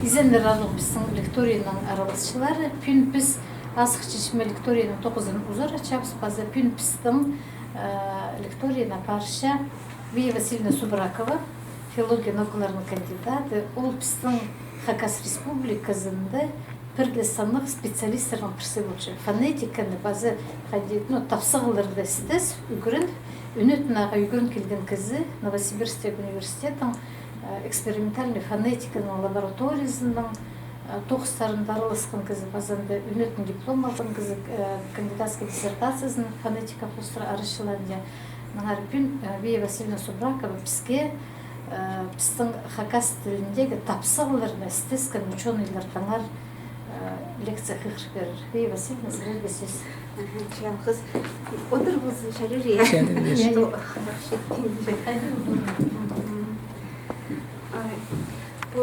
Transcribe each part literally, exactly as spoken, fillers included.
Изеннер, аарлығ пістің лекторийның араласчылары. Пӱӱн піс азых чечме лекторийның тоғызын узаратчабыс. Паза пӱӱн пістің, э, лекторийны апарча Вия Васильевна Субракова, филология наукаларының кандидаты. Ол пістің Хакас Республиказында пір дее сынағ специалистернің пірсі полча. Фонетиканы паза хайди, ну, тапсағларны істес, ӱгрен, ӱнетін ағаа ӱгрен килген кізі. Новосибирскте университеттің, э, экспериментальный фонетиканың лабораториязының, э, тоғыстарында араласхан кізі, паза анда ӱнетін диплом алған кізі, э, кандидатская диссертациязын фонетика хоостыра арачылаан. Аннаңар пӱӱн, э, Вия Васильевна Субракова піске, э, пістің хакас тіліндегі тапсағларны істескен учёныйлардаңар, э, лекция хығырып пирер. Вия Васильевна, сірерге сӧс. Аха, чалғыс. Одыр полза чарир, я? Чарир, я. Что, хорошо. Хайди, одыр. Ай, пу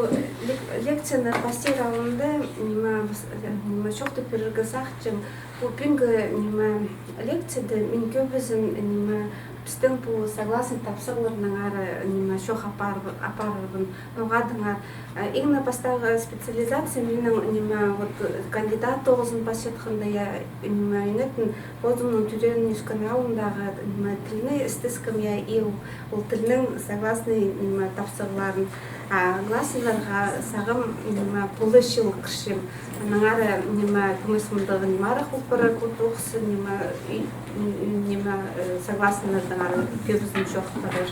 лек-, лекцияны пастир алнында, ниме, пас-, ниме, чоохтап пирерге сағынчам. Пу пӱӱнгі, ниме, лекцияда мин кӧбізін, ниме, пістің пу согласный тапсағларнаңар, ниме, чоох апар-, апарарбын. Ноға тыңар, э, иң не пастағы специализация минің, ниме, вот, э, кандидат тоғызын пасчатханда, я, ниме, ӱнетін позымның тӧреен-ӧскен аалындағы, ниме, тілні істескем, я, и ол, ол тілнің согласный, ниме, тапсағларын. А гласныйларға сағам, ниме, полысчылығ кірчем. Аннаңар, ниме, кӧмес мындағ, ниме, арах полып парар, кут охсы, ниме, и, ниме, э, согласныйлардаңар кӧбізін чоохтап парар.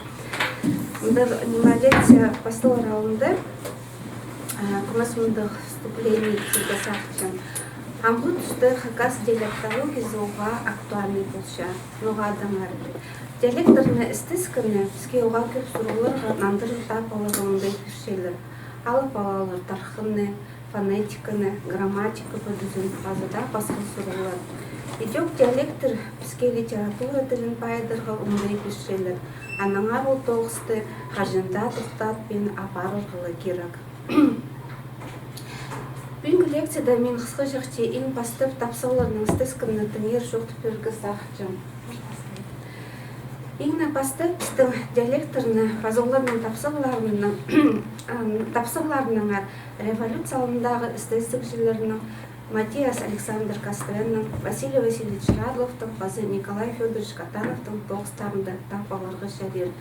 Мында, ниме, лекция пасталар алнында, а, кӧмес мындағ вступление пирерге сағынчам. Амғы туста хакас диалектологиязы уғаа актуальный полча. Ноға тыңар. Диалекттерні істескенде, піске уғаа кӧп сурығларға нандырығ таап аларға оңдай пирчелер. Алып алалар тархынны, фонетиканы, грамматика пӱдізін, паза даа пасха сурығлар. Идӧк диалектер піске литература тілін пайыдарға оңдай пирчелер, аннаңар ол тоғысты хаҷан даа тохтатпин апарарға ла кирек. Пӱӱнгі лекцияда мин хысхаҷахти иң пастап тапсағларның істескенін тіңер чоохтап пирерге сағынчам. Иң не пастап пістің диалекттерні паза оларның тапсағларының, ам, тапсағларынаңар революция алнындағы істезігҷілернің Матиас Александр Кастреннің, Василий Васильевич Радловтың паза Николай Фёдорович Катановтың тоғыстарында таап аларға чарир.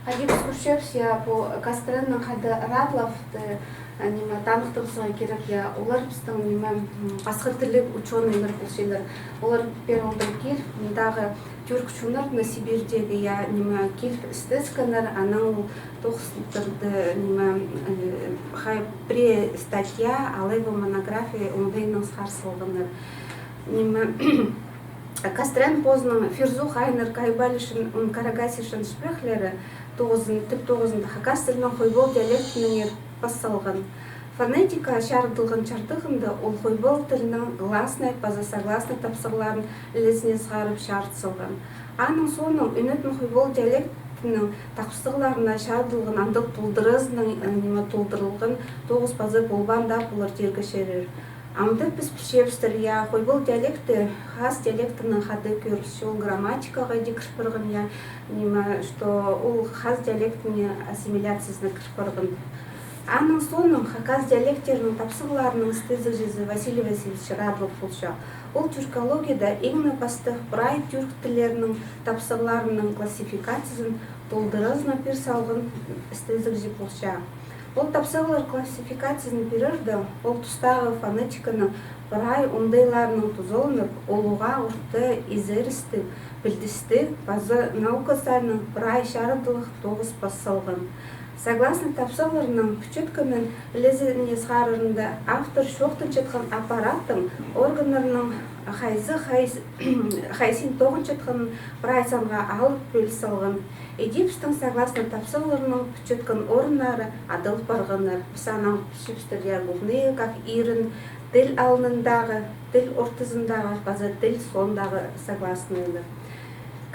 Хайди піс кӧрчебіс, я, пу Кастреннің хада Радловты, а, ниме, таныхтабызарға кирек, я, олар пістің, ниме, м, пасха тілліг учёныйлар полчалар. Олар пеер оңдай киліп, мындағы тӱрк чоннарны Сибирьдегі, я, ниме, киліп істескеннер, анаң ол тоғыстарны, ниме, э, хай пірее статья, алай ба монография оңдайнаң сығар салғаннар. Ниме, Кастрен позының Фирзух Айнар Кайбалишин, м, Карагасишин шпехлері тоғызын, тіп тоғызында хакас тілінің хойбал диалектінеңер пас салған. Фонетика чарыдылған чардығында ол хойбал тілінің гласный паза согласный тапсағларын ілезіне сығарып чарыт салған. Аның соонаң ӱнетін хойбал диалектінің тапсағларына чарыдылған андағ толдыразынаң, э, ниме, толдырылған тоғыс паза полбаан даа полар тирге чарир. Амды піс пілчебістір, я, хойбал диалекті хаас диалектінің хада кӧрісче, ол грамматикаға даа кір парған, я, ниме, что ол хаас диалектіне ассимиляциязына кір парған. Аның соонаң хакас диалекттерінің тапсағларының істезігҷізі Василий Васильевич Радлов полча. Ол тюркологияда иң не пастап прай тюрк тіллерінің тапсағларының классификациязын толдыразына пир салған істезігҷі полча. Ол тапсағлар классификациязын пирерде, ол тустағы фонетиканың прай оңдайларынаң тузаланып, ол уғаа орта изерістіг, пілдістіг, паза наука саринаң прай чарыдылығ тоғыс пас салған. Согласный тапсағларының пӱтчеткенін ілезіне сығарарында автор чоохтанчатхан аппараттың, органнарының хайзы, хайзы, хайзын тоғынчатханын прай санға алып пӧліс салған. Иди пістің согласный тапсағларының пӱтчеткен орыннары адал парғаннар. Піс анаң пілчебістір, я, глубные, как ирін, тіл алнындағы, тіл ортызындағы, паза тіл соондағы согласныйлар.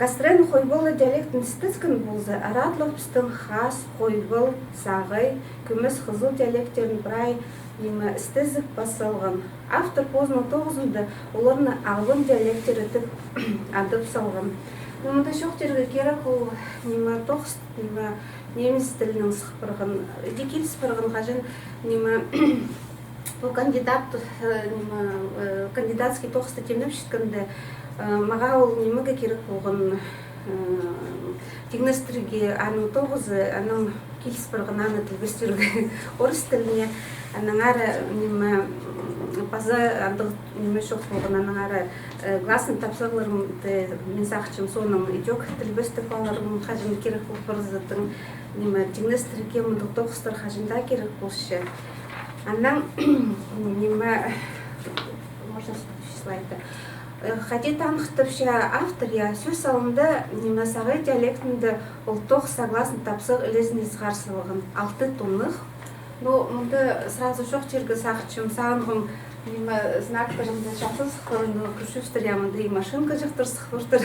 Кастрен хойбал диалектін істескен полза, Радлов пістің хаас, хойбал, сағай, кӧмес, хызыл диалекттерін прай, ниме, істезіп пас салған. Автор позының тоғызында оларны албан диалектері тіп адап салған. Ну, мында чоохтирға кирек ол, ниме, тоғыс, ниме, немец тілінең сых парған, иди киліс парған, хаҷан, ниме, пу кандидат, э, ниме, э, кандидатский тоғысты тимнепчеткенде, э, мағаа ол нимеге кирек полған, э, тиңнестірерге аның тоғызы, анаң киліс парған аны тілбестирге орыс тіліне, анаң ары, ниме, м, паза андағ ниме чох полған, анаң ары, э, гласный тапсағларымны, мин сағынчам, соонаң идӧк тілбестеп аларым, хаҷан кирек пол парза тың, ниме, тиңнестірерге мындағ тоғыстар хаҷан даа кирек полча. Анаң, ниме, можно с-, слайдты. Э, хайди таныхтапча автор, я, сӧс алнында, ниме, сағай диалектінде ол тоғыс согласный тапсағ ілезіне сығар салған. Алты туннығ. Ну, мында сразу чоохтирға сағынчам, сағынғам, ниме, знактарында чахсы сых парған, но кӧрчебістер, я, мында и машинка чахтыр сых партыр.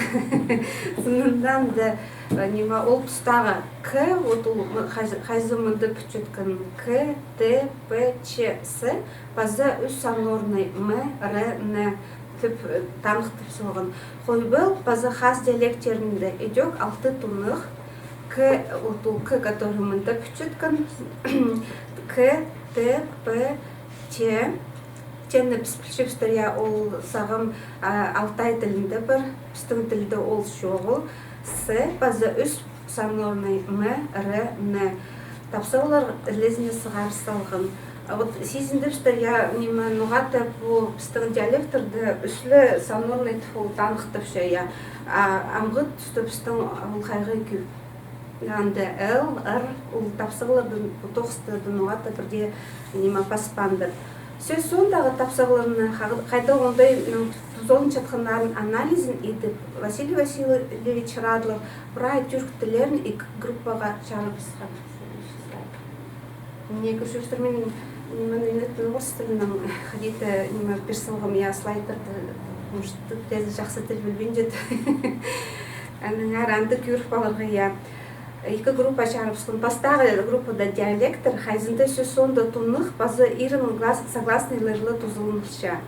Сынында, э, ниме, ол тустағы К, вот ол, м, хайзы, хайзы мында пӱтчеткен К, Т, П, Ч, С, паза ӱс санорный М, Р, Н тіп, э, таныхтап салған. Хойбал паза хас диалекттерінде идӧк алты туннығ К, вот ол К, который мында пӱтчеткен, К, Т, П, Ч. Тені піс пілчебістер, я, ол сағам, а, алтай тілінде пар, пістің тілде ол чоғыл. С паза ӱс санорный М, Р, Н. Тапсағлар ілезіне сығар салған. А вот сизіндібістер, я, ниме, ноға-да пу пістің диалекттерде ӱс ле санорный тіп ол таныхтапча, я. А амғы туста пістің ол хайхы кӧп. Анда Л, Р, ол тапсағлардаң, пу тоғыстардаң ноға-да пірдее, ниме, паспаандар. Сӧс соондағы тапсағларны ха-, хайдағ оңдайнаң тузаланчатханнарын анализін идіп, Василий Васильевич Радлов прай тӱрк тіллерін ікі группаға чарыбысхан. Мына кӧрчебістер, мин, ниме, ниме, орыс тілінең хайди-да, ниме, пір салғам, я, слайдтарды, может, пірее чахсы тіл пілбинчет. Анаң ары анда кӧріп аларға, я. Ікі группа чарыбысхан. Пастағы группада диалектер, хайзында сӧс соонда туннығ паза ирін глас-, согласныйлар ла тузаланылча.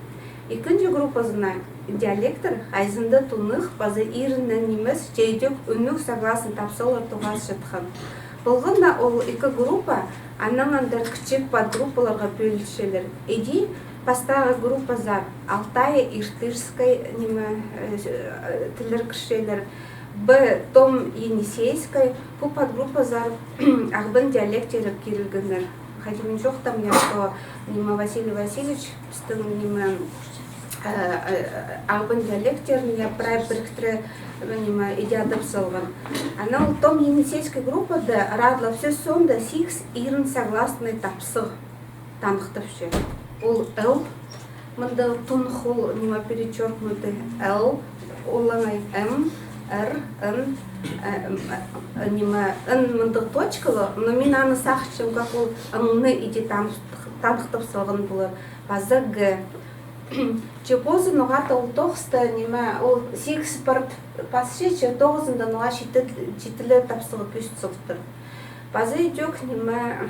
Ікінҷі группазына диалектер, хайзында туннығ паза иріннең нимес, че идӧк ӱнніг согласный тапсағлар тоғасчатхан. Полған на ол ікі группа, анаң андар кічіг подгруппаларға пӧлілчелер. Іди пастағы группазар алтайя-иртышскай, ниме, э, э, тіллер кірчелер. Б, том-енисейскай, пу подгруппазар ағбан диалектері кирілгеннер. Хайди мин чоохтаам, я, что, ниме, Василий Васильевич пістің, ниме, э, э, ағбан диалекттерін, я, прай піріктіре, ниме, іди адап салған. Анаң ол том-енисейскай группада Радлов сӧс соонда сигіс ирін согласный тапсағ таныхтапча. Ол Л, мында туннығ ол, ниме, перечёркнутый Л, олаңай М, Р, Н, э, м, э, ниме, Н мында точкалы, но мин аны сағынчам, как ол Н-ны іди таныхтап салған полар. Паза Г. Че позы ноға-да ол тоғыста, ниме, ол сигіс парт пасча, че тоғызында ноға читі, читі ле тапсағ кӧзіт салтыр. Паза идӧк, ниме,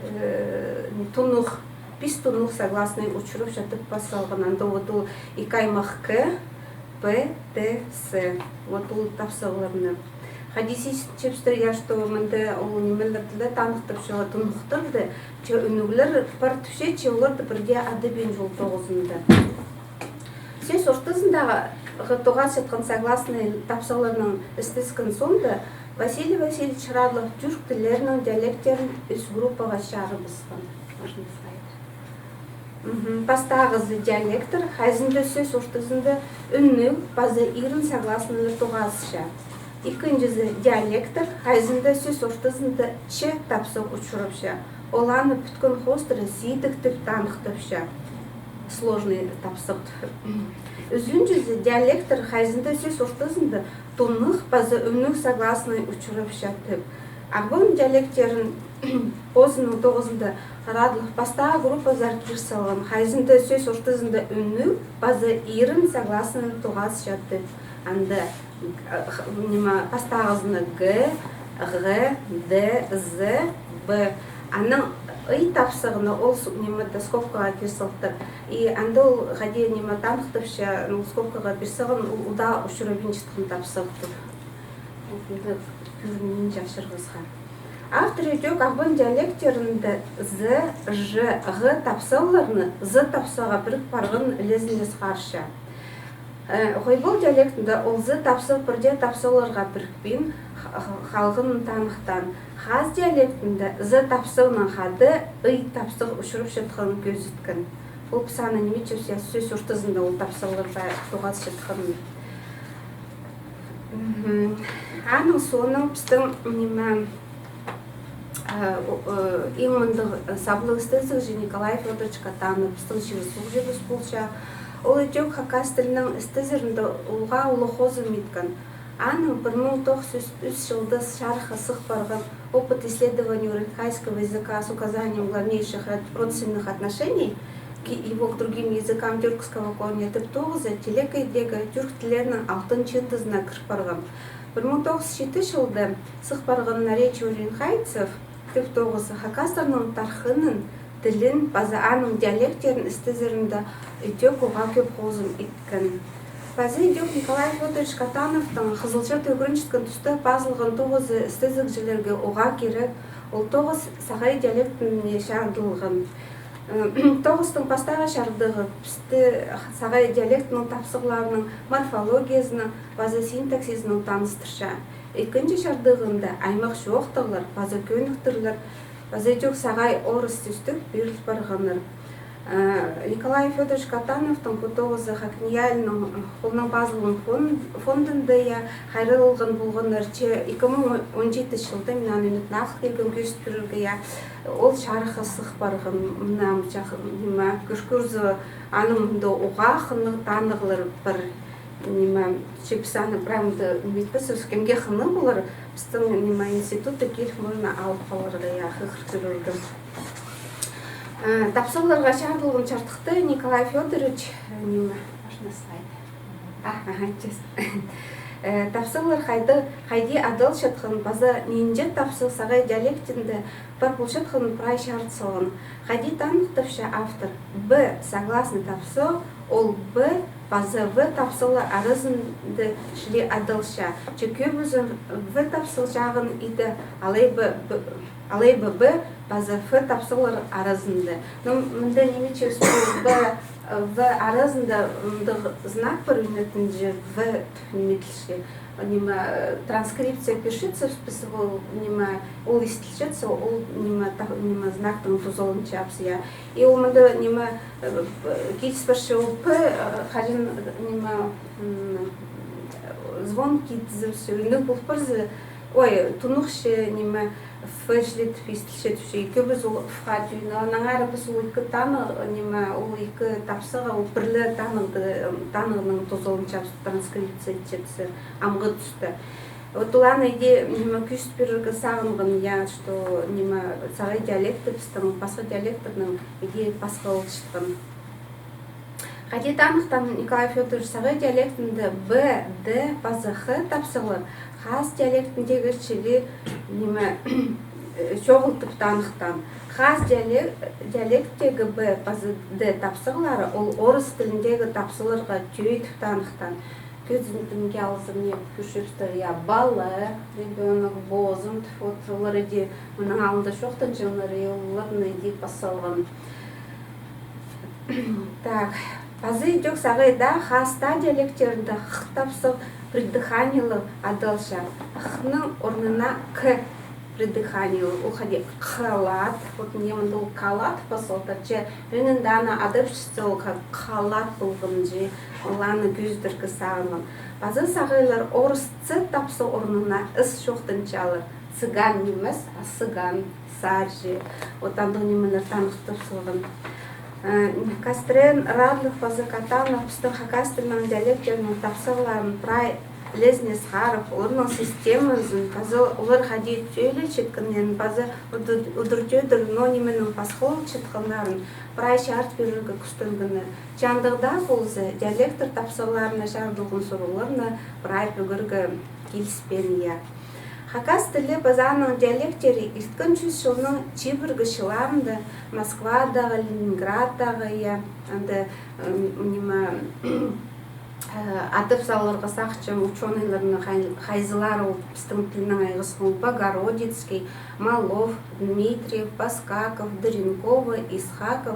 э, туннығ, пис туннығ согласный учурапча тіп пас салған, анда вот ол ікі аймах К, П, Т, С. Вот ол тапсағларны. Хайди сизінчебістер, я, что мында ол нимелерді ле таныхтапча, туннығтарды, че ӱнніглер пар тіпче, че оларды пірдее адабинча ол тоғызында. Сӧс ортызындағы тоғасчатхан согласный тапсағларнаң істескен соонда Василий Васильевич Радлов тӱрк тіллерінің диалекттерін ӱс группаға чарыбысхан. Можно слайд? Мгм. Пастағызы диалектер, хайзында сӧс ортызында ӱнніг паза ирін согласныйлар тоғасча. Ікінҷізі диалектер, хайзында сӧс ортызында ч тапсағ учурапча. Ол аны пӱткен хоостыра сидік тіп таныхтапча. Сложный тапсағ. Ӱзінҷізі диалектер, хайзында сӧс ортызында туннығ паза ӱнніг согласный учурапча тіп. Ағбан диалекттерін позының тоғызында Радлов пастағы группазар кир салған, хайзында сӧс ортызында ӱнніг паза ирін согласныйлар тоғасча тіп. Анда, э, х-, ниме, пастағызына Г, Ғ, Д, З, Б. Анаң ый тапсағны ол с-, ниме, скобкаға кир салтыр. И анда ол хайди, ниме, таныхтапча, ну, скобкаға пир салған, ол удаа учурабинчатхан тапсағ тіп. Ол кӱрінче ачырғаза. Автор ідӧк ағбан диалекттерінде з, ж, г тапсағларны з тапсағға пірік парған ілезіне сығарча. Э, Хойбол диалектінде ол з тапсағ пірдее тапсағларға пірікпин, х-, х-, халғанын таныхтаан. Хаас диалектінде з тапсағнаң хада ый тапсағ учурапчатханын кӧзіткен. Ол піс аны ниме тіпчебіс, я, сӧс ортызында ол тапсағлар пай тоғасчатханын. Мгм. Аның соонаң пістің, ниме, э, о-, э, иң мындағ, э, саблығ істезігҷі Николай Фёдорович Катанов, пістің чирліг суғҷыбыс полча. Ол ідӧк хакас тілінің істезерінде улуғ, улуғ хозым иткен. Аның пір муң тоғыс чӱс ӱс чылда чарыхха сых парған «Опыт исследования уренхайского языка с указанием главнейших род-, родственных отношений к, его к другим языкам тюркского корня» тіп тоғызы телекейдегі тюрк тіллерінің алтын чыындызына кір парған. Пір муң тоғыс чӱс читі чылда сых парған «Наречие уренхайцев» тіп тоғызы хакастарның тархынын, тілін паза аның диалекттерін істезерінде ідӧк уғаа кӧп хозым иткен. Паза ідӧк Николай Фёдорович Катановтың Хызылчарда ӱгренчеткен туста пазылған тоғызы істезігҷілерге уғаа кирек, ол тоғыс сағай диалектіне чарыдылған. Э, тоғыстың пастағы чардығы пісті сағай диалектінің тапсағларының морфологиязынаң паза синтаксизінаң таныстырча. Ікінҷі чардығында аймах чоохтағлар паза кӧніктірлер, паза ідӧк сағай орыс тӧстіг пиріл парғаннар. Э, Николай Фёдорович Катановтың пу тоғызы ХакНИИЯЛИ-ның холнаң пазылған фон-, фондында, я, хайраллалған полғаннар. Че ікі муң он читінҷі чылда, мин аны ӱнетін ағыл килгем кӧзіт пирерге, я, ол чарыхха сых парған. Мына, ам чах, ниме, кӧр-, кӧрзе, аның мында уғаа хынығ танығлар пар. Ниме, че піс аны прям да ниме итпеспіс, кемге хынығ полар, пістің, ниме, институтта киліп, можно алып аларға, я, хығыр кӧрерге. Э, тапсағларға чарыдылған чардыхта Николай Фёдорович, э, ниме, можно слайд? А, ага, сейчас. Э, тапсағлар хайди, хайди адалчатхан, паза нинҷе тапсағ сағай диалектінде пар полчатханын прай чарыт салған. Хайди таныхтапча автор, б согласный тапсағ, ол б паза в тапсағлар аразында чіли адалча. Че кӧбізі в тапсағ чағын иде, алай ба б, алай ба б паза ф тапсағлар аразында. Ну, мында ниме тіпчебіс, пу б, в аразында мындағ знак пар, ӱнетін же в тіп ниме итілче. Ниме, э, транскрипция пирчетсе, піс ол, ниме, ол истілчетсе, ол, ниме, та-, ниме, знактаң тузаланчабыс, я. И ол мында, ниме, э, киліс парча ол п, э, хаҷан, ниме, м, звон китізібіссе, ӱнніг пол парза, ой, тунухча, ниме, ф чіли тіп истілче тіпче, кӧбізі ол ф-ха тӧӧй. Но аннаңар піс ол ікі танығ, ниме, ол ікі тапсағға ол пір ле танығды, танығнаң тузаланчабыс, транскрипция итчетсе, амғы туста. Вот ол аны иди, ниме, кӧзіт пирерге сағынған, я, что, ниме, сағай диалекті пістің пасха диалекттернең иди пасхалалчатхан. Хайди таныхтаан Николай Фёдорович, сағай диалектінде б, д паза х тапсағлар хаас диалектіндегі чіли, ниме, чоғыл тіп таныхтаан. Хаас диалек-, диалектіндегі б паза д тапсағлары ол орыс тіліндегі тапсағларға тӧӧй тіп таныхтаан. Кӧзідімге алза, мына кӧрчебістер, я, бала, ребёнок, бозым тіп, вот, олар иди мының алнында чоохтанҷаңнар, и оларны иди пас салған. Так, паза ідӧк сағайда, хаас таа диалекттерінде х тапсағ придыханиеліг адалча. Х-ның орнына к придыханиеліг. Ол хайди халат, вот мына мында ол калат пас салтыр, че ӧӧнінде аны адапчатса, ол ха-, халат полған чи, ол аны кӧзідерге сағынған. Паза сағайлар орыс ц тапсағ орнына с чоохтанчалар. Цыган нимес, а сыган, сарҷы. Вот андағ нимелер таныхтап салған. Э, Кастрен, Радлов паза Катанов пістің хакас тілінің диалекттерінің тапсағларын прай ілезіне сығарып, оларның системазын, паза олар хайди тӧлечеткеннерін, паза удур-, удур-тӧдір, но нименең пасхалалчатханнарын прай чарыт пирерге кӱстенгеннер. Че андағ даа полза, диалектер тапсағларына чарыдылған сурығларны прай пӧгерге киліспеен, я. Хакас тілі паза аның диалектері ирткен чӱс чылның чибіргі чылларында Москвадағы, Ленинградтағы, я, анда, м, ниме, э, адап саларға сағынчам учёныйларны, хай-, хайзылары ол пістің тілнең айғасхан: Богородицкий, Малов, Дмитриев, Баскаков, Деренкова, Исхаков,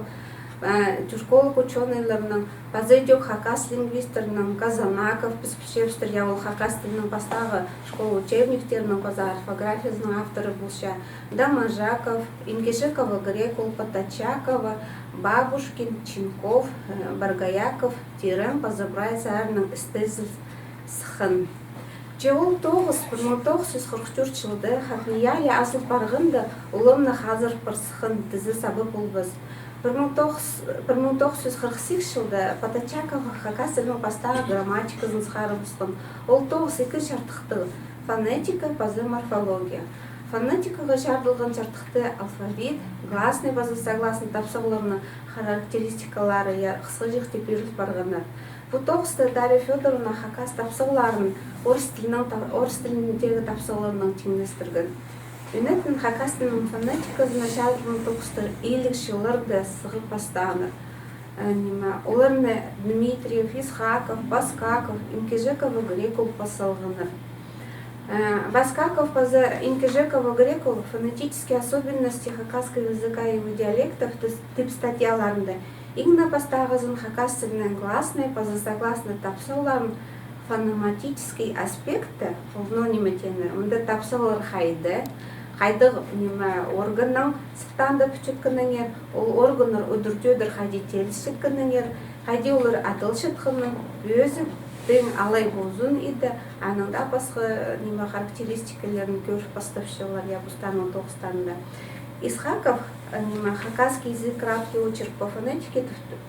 э, тюрколог учёныйларның, паза ідӧк хакас лингвисттернің, Казанаков, піс пілчебістір, я, ол хакас тілінің пастағы школа учебниктерінің паза орфографиязының авторы полча, Доможаков, Инкежекова Грекул, Поточакова, Бабушкин, Ченков, э, Боргояков, тирең паза прайзы арның істезіл сыххан. Че ол тоғыс пір муң тоғыс чӱс хырых тӧрт чылда ХакНИИЯЛИ азыл парғанда, улам на хазыр пір сыххан тізе саба полбас. Пір муң тоғыс, пір муң тоғыс чӱс хырых сигіс чылда Поточакова хакас тілінің пастағы грамматиказын сығарыбысхан. Ол тоғыс ікі чардыхтығ: фонетика паза морфология. Фонетикаға чарыдылған чардыхта алфавит, гласный паза согласный тапсағларның характеристикалары, я, хысхаҷахти пиріл парғаннар. Пу тоғыста Дарья Фёдоровна хакас тапсағларын орыс тілінің та-, орыс тіліндегі тапсағларнаң тиңнестірген. Ӱнетін хакас тілінің фонетиказына чарыдылған тоғыстар иліг чылларда сығып пастааннар. Э, ниме, оларны Дмитриев, Исхаков, Баскаков, Инкежекова Грекул пас салғаннар. Э, Баскаков паза Инкежекова Грекул «Фонетические особенности хакасского языка и его диалектов» тіп, тіп статьяларында иң не пастағызын хакас тілінің гласный паза согласный тапсағларын фонематический аспекті, ол, ну, ниме тееннер, мында тапсағлар хайда, хайдағ, ниме, органнаң сыртаанда пӱтчеткеннер, ол органнар удур-тӧдір хайди теелісчеткеннер, хайди олар адалчатханын, пӧзік, тың алай ползын иді, аның даа пасха, ниме, характеристикаларын кӧр пастапчалар, я, пу станның тоғыстарында. Исхаков, э, ниме, «Хакасский язык, граф и очерк по фонетике»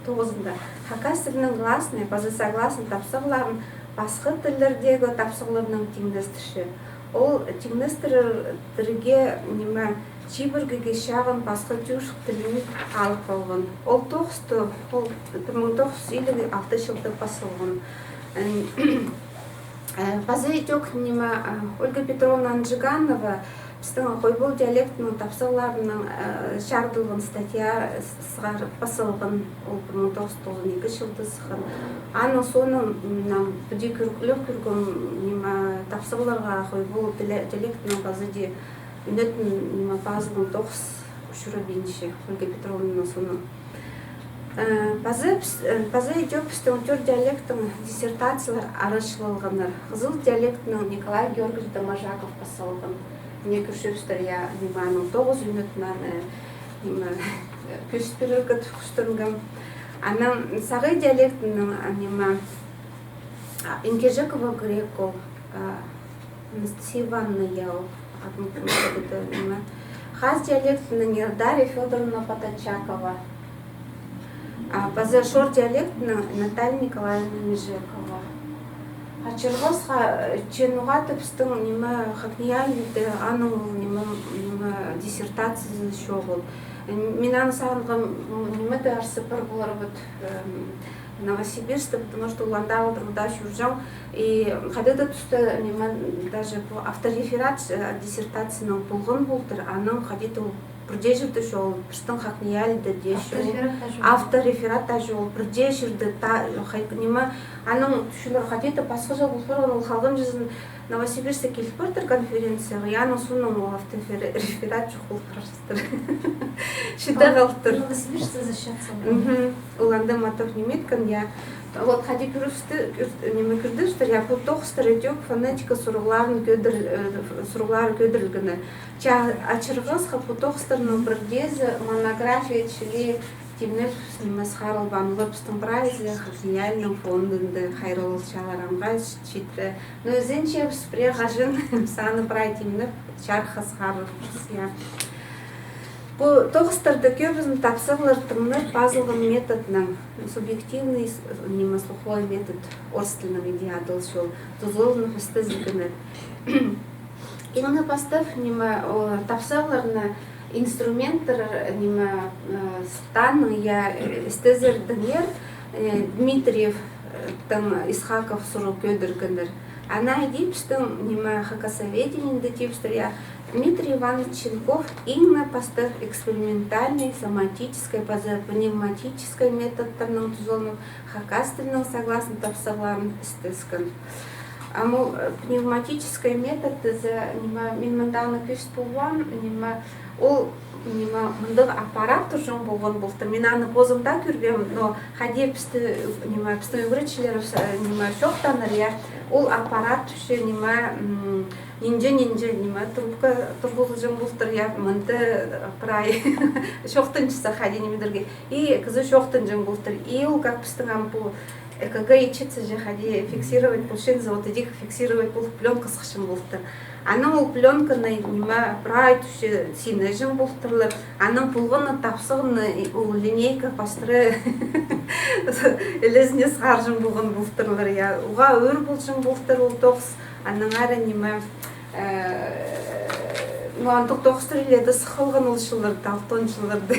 тоғызында хакас тілінің гласный паза согласный тапсағларын пасха тіллердегі тапсағларнаң тиңнестірче. Ол тиңнестірерге, ниме, чибіргіге чағын пасха тӱрк тілін алып алған. Ол тоғысты, ол пір муң тоғыс чӱс илиг алты чылда пас салған. М, э, паза ідӧк, ниме, э, Ольга Петровна Анжиганова пістің Хойбол диалектінің тапсағларынаң, э, чарыдылған статья с-, сығарып пас салған, ол пір муң тоғыс чӱс тоғызон ікі чылда сыххан. Аның соонаң, м, піди кӧріглеп кӧргем, ниме, тапсағларға Хойбол диале-, диалектінің паза даа ӱнетін, ниме, пазылған тоғыс учурабинче Ольга Петровнаның соонаң. Э, паза піс-, э, паза ідӧк пістің тӧрт диалектің диссертациялар арачылалғаннар. Хызыл диалектінің Николай Георгиевич Доможаков пас салған. Мына кӧрчебістер, я, ниме, аның тоғызы ӱнетін, аны, ниме, кӧзіт пирерге кӱстенгем. Анаң сағай диалектінің, а, ниме, а, Инкежекова Грекул, а, Анастасия Ивановна, я, ол атын кӧрчебіс, ниме. Хас диалектінің, я, Дарья Фёдоровна Поточакова. А, паза шор диалектінің Наталья Николаевна Межекова. Ачырғасха, э, че ноға-да пістің, ниме, ХакНИИЯЛИ-де аның ол, ниме, ниме, диссертациязы чоғыл. М, мин аны сағынғам, м, ниме-де арса пар полар, вот, эм, Новосибирскте, потому что ол анда алдырда чӧрҷең. И хайдағ-да туста, ниме, даже пу автореферат, э, диссертацияның полған полтыр, аның хайди-да ол пірдее чирде чоғыл, пістің ХакНИИЯЛИ-де дее чоғыл. Автореферат таа чоғыл. Автореферат таа чоғыл, пірдее чирде та-, хай-, ниме, аның тӱзелері хайди-да пасхаҷа пол парған, ол халғанҷызын Новосибирскке киліп партыр конференцияға, я, аның соонаң ол автореферат чох пол партыр. Чиде халтыр. Новосибирскте защищаться. Мгм. Ол анда матап ниме иткен, я. Вот, хайди кӧрістіг, кӧр-, ниме, кӧрдібістер, я, пу тоғыстар ідӧк фонетика сурығларын кӧдір-, э, сурығлары кӧдірілгені. Че ачырғасха пу тоғыстарның пірдеезі монография чіли тимнеп, ниме, сығарылбаан, олар пістің прайзы ХакНИИЯЛИ-ның фондында хайраллалчалар, аңға читіре. Но ізенчебіс, пірее хаҷан саны прай тимнеп, чарыхха сығарарбыс, я. Пу тоғыстарда кӧбізін тапсағлар тыңнап пазылған методнаң, субъективный с-, ниме, слуховой метод, орыс тілінең иди адалча ол, тузаланып істезілгені. Иң не пастап, ниме, о, тапсағларны инструменттер, ниме, э, сыртааннаң, я, э, істезердеңер, э, Дмитриев, э, таң Исхаков сурығ кӧдіргеннер. Ана иди пістің, ниме, хакасоведениенде тіпчелер, я, Дмитрий Иванович Ченков иң не пастағы экспериментальный, соматический паза пневматический методтарнаң тузаланып, хакас тілінің согласный тапсағларын істескен. Ам ол, э, пневматический метод тізе, ниме, мин мындағны кӧзіт полбаам, ниме, ол, ниме, мындағ аппарат турҷаң полған полтыр. Мин аны позым даа кӧрбеем, но хайди пісті, ниме, пістің ӱгретчілерібіс, э, ниме, чоохтааннар, я, ол аппарат тіпче, ниме, м, нинҷе, нинҷе, ниме, трубка турғызылҷаң полтыр, я, мында, э, прай чоохтанчатса хайди нимедерге. И кізі чоохтанҷаң полтыр. И ол как пістің ам пу ЭКГ итчетсе же хайди фиксировать полчатса, вот идӧк фиксировать полып, пленка сыхчаң полтыр. Анаң ол пленканы, ниме, прай тӱсче синеҷең полтырлар. Анаң полған на тапсағны, и, ол линейка пастыра ілезіне сығарҷаң полған полтырлар, я. Уғаа ӧӧр полҷаң полтыр ол тоғыс. Аннаңар, ниме, э, ну, андағ тоғыстар илееде сыххан ол чылларда, алтон чылларда.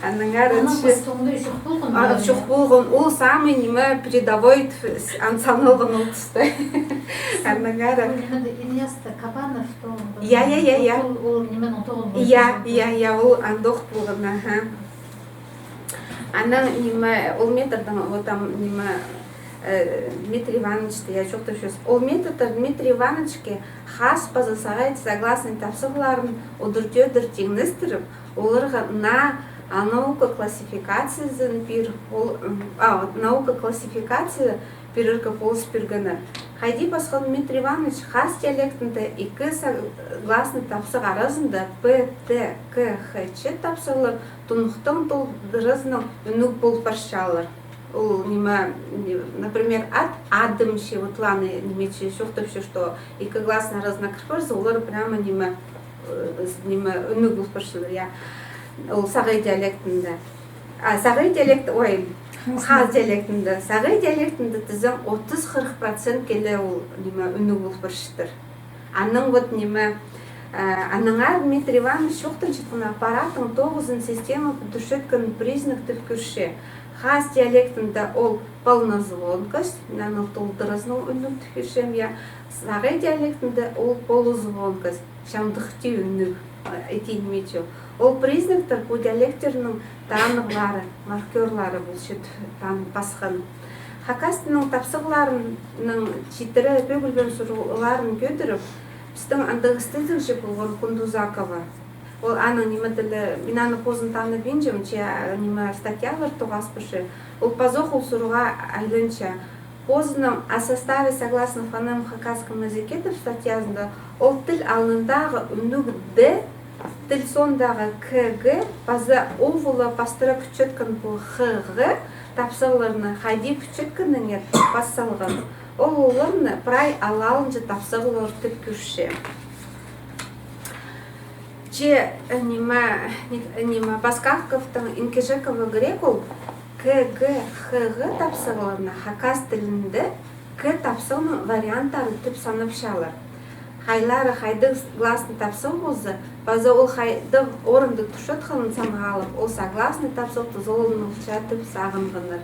Аннаңар, анаң че пос соңда чох полған, а, да, чох полған. Ол самый, ниме, передовой т-, с-, ан саналған ол туста. Аннаңар. Ол ниме, Ильяс та Кабанов та ол. Я, я, я, я. Ол, ол ниме, ол тоғын. Я, я, я, ол андағ полған, аха. Анаң, ниме, ол методтың, вот там, ниме, э, Дмитрий Иванович та, я, чоохтапчабыс. Ол методтар Дмитрий Ивановичке хас паза сағай согласный тапсағларын удур-тӧдір тиңнестіріп, оларға на-, а, наука классификациязын пир, ол, м, а, вот наука классификация пирерге полыс пиргеннер. Хайди пасхан Дмитрий Иванович хас диалектінде ікі согласный тапсағ аразында П, Т, К, Х, Ч тапсағлар тунухтың толдыразынаң ӱнніг пол парчалар. Ол, ниме, не-, например, ат, адым че, вот ланы, ниме че, чоохтапча, что ікі гласный аразына кір парза, олар прямо, ниме, э, с-, ниме, ӱнніг пол парчалар, я. Ол сағай диалектінде. А сағай диалект, ой, хас диалектінде. Сағай диалектінде тізең отыс-хырых процент киле ол, ниме, ӱнніг пол парчатыр. Анаң вот, ниме, э, аннаңар Дмитрий Иванович чоохтанчатхан аппараттың тоғызын система пӱдірчеткен признак тіп кӧрче. Хас диалектінде ол полнозвонкость, мин аны толдыразынаң ӱнніг тіп кӧрчем, я. Сағай диалектінде ол полузвонкость, чамдыхти ӱнніг, э, итинмиче. Ол признактар пу диалекттернің таныхтары, маркёрлары полча тіп танып пасхан. Хакас тілінің тапсағларының читіре пӧгілбеен сурығларын кӧдіріп, пістің андағ істезігҷі полған Кундузакова. Ол аның ниме тілі, мин аны позым таныбинчам, че, ниме, статьялар тоғас парча. Ол пазох ол сурығға айланча. Позының «О составе согласных фонем в хакасском языке» тіп статьязында ол тіл алнындағы ӱнніг «д», тіл соондағы «к г» паза у-вла пастыра кӱтчеткен пу «х г» тапсағларны хайди кӱтчеткенін пас салған. Ол оларны прай алалынҷа тапсағлар тіп кӧрче. Че, э, ниме, ни-, ниме, Баскаковтың Инкижекова Грекул «к г», «х г» тапсағларны хакас тілінде «к» тапсағның варианттары тіп санапчалар. Хайлары хайдағ гласный тапсағ полза, паза ол хайдағ орында турчатханын санға алып, ол согласный тапсағ тузаланылча тіп сағынғаннар.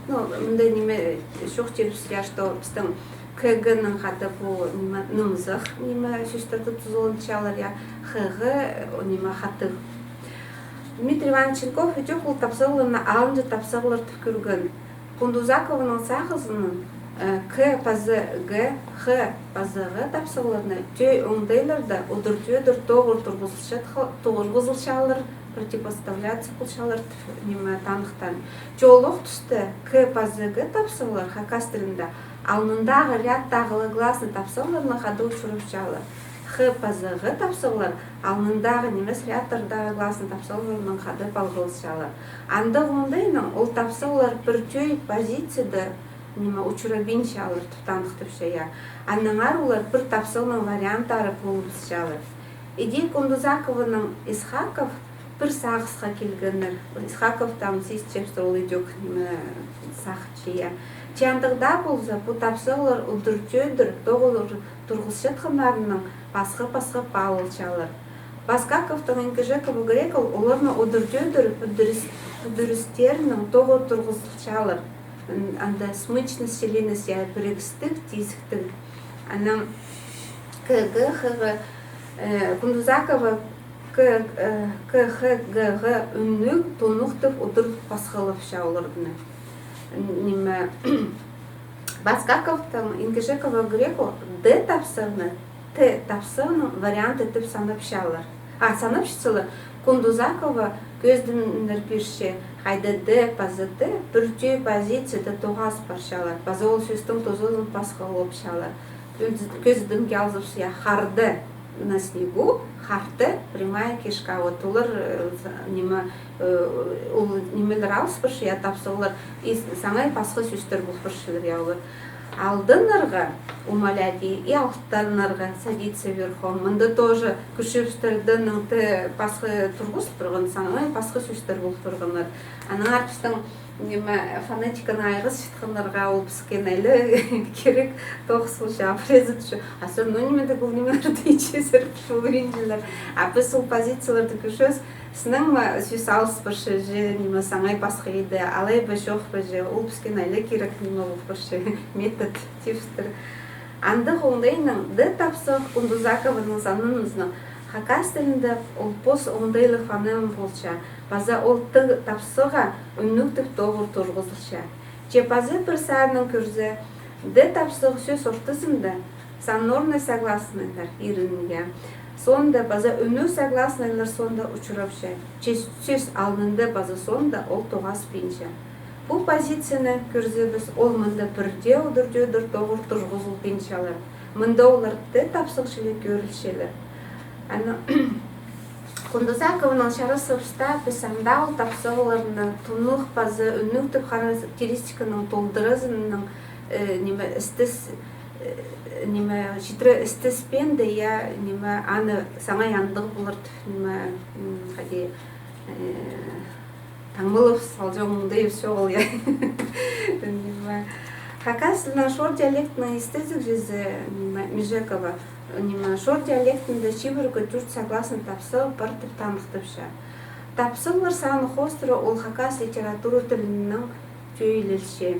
Ну, мында ниме чоохтирбыс, я, что пістің «к г»ның хада пу, ниме, нымзах, ниме, сӧстерді тузаланчалар, я, «х г», о, ниме, хатығ. Дмитрий Иванович Ченков ідӧк ол тапсағларны алынҷа тапсағлар тіп кӧрген. Кундузакованың сағызынаң, э, «к» паза «г», «х» паза «ғы» тапсағларны тӧӧй оңдайларда удур-тӧдір тоғыр турғызылчатха-, турғызылчалар, противопоставляться полчалар тіп, ниме, таныхтаан. Че олох туста «к» паза «г» тапсағлар хакас тілінде алнындағы рядтағы гласный тапсағларнаң хада учурапчалар. «Х» паза «ғы» тапсағлар алнындағы нимес рядтардағы гласный тапсағларнаң хада палғалысчалар. Андағ оңдайнаң ол тапсағлар пір тӧӧй позицияда, ниме, учурабинчалар тіп таныхтапча, я. Аннаңар олар пір тапсағның варианттары полыбысчалар. Иди Кундузакованың Исхаков пір сағысха килгеннер. Исхаков там сис чепстір ол идӧк, ниме, сағынча, я. Че андағ даа полза, пу тапсағлар удур-тӧдір тоғыр турғысчатханнарынаң пасха-пасха паалалчалар. Баскаковтың Инкижекова Грекул оларны удур-тӧдір пӱдіріс-, пӱдірістерінең тоғыр турғысчалар. Анда смычность, чіленіс, я, пірігістіг, тизіктіг. Анаң К Г Х Г, э, Кундузакова К, э, К Х Г Г ӱнніг, тунуғ тіп удур пасхалапча оларны. Ниме, Баскаковтың, Ингижекова, Греков Д тапсағны Т тапсағының варианты тіп санапчалар. А, санапчалар. Кундузакова кӧзідімнер пирче, хайда Д паза Т пір тӧӧй позицияда тоғас парчалар, паза ол сӧстің тузазын пасхалапчалар. Кӧзідімге алзабыс, я, харды на снегу, харты прямая кишка. Вот олар, э, ниме, э, ол нимелер алыс парча, я, тапсағлар. И саңай пасха сӧстер пол парчалар, я, олар. Алдынарға, умолять, и, и алтанарға, садиться верхом. Мында тоже кӱрчебістер Д ның Т пасха турғыс парған, саңай пасха сӧстер пол парғаннар. Анаң артыстың, ниме, фонетиканы айғасчатханнарға ол піске ниме кирек тоғыс полча, обрезать чо. А всё равно ниме дее, ол нимелерді итчезер полбинчалар. А піс ол позицияларды кӧрчебіс, сыннаң ма сӧс алыс парча же, ниме, саңай пасха иді, алай ба, чох па же, ол піске ниме кирек, ниме пол парча, метод тіпчебістер. Андағ оңдайнаң Д тапсағ Кундузакованың санынызынаң хакас тілінде ол пос оңдайлығ фонема полча, паза ол Т тапсағға ӱнніг тіп тоғыр турғызылча. Че паза пір саринаң кӧрзе, Д тапсағ сӧс ортызында сонорный согласныйлар ирінген соонда паза ӱнніг согласныйлар соонда учурапча. Че сӧс алнында паза соонда ол тоғаспинча. Пу позицияны кӧрзебіс, ол мында пірдее удур-тӧдір тоғыр турғызылбинчалар. Мында олар Т тапсағ чіли кӧрілчелер. Аны Кундузакованың чарасхабыста піс анда ол тапсағларны тунуғ паза ӱнніг тіп характеристиканың толдыразынаң, э, ниме, істес, э, ниме, читіре істеспеенде, я, ниме, аны саңай андағ полар тіп, ниме, м, хайди, э, таңмалап салҷаң оңдай чоғыл, я. Ниме, хакас тілінің шор диалектінің истезігҷізі, ниме, Межекова, ниме, шор диалектінде чибіргі тӧрт согласный тапсағ пар тіп таныхтапча. Тапсағлар саны хоостыра ол хакас литература тілінең тӧӧйлелче.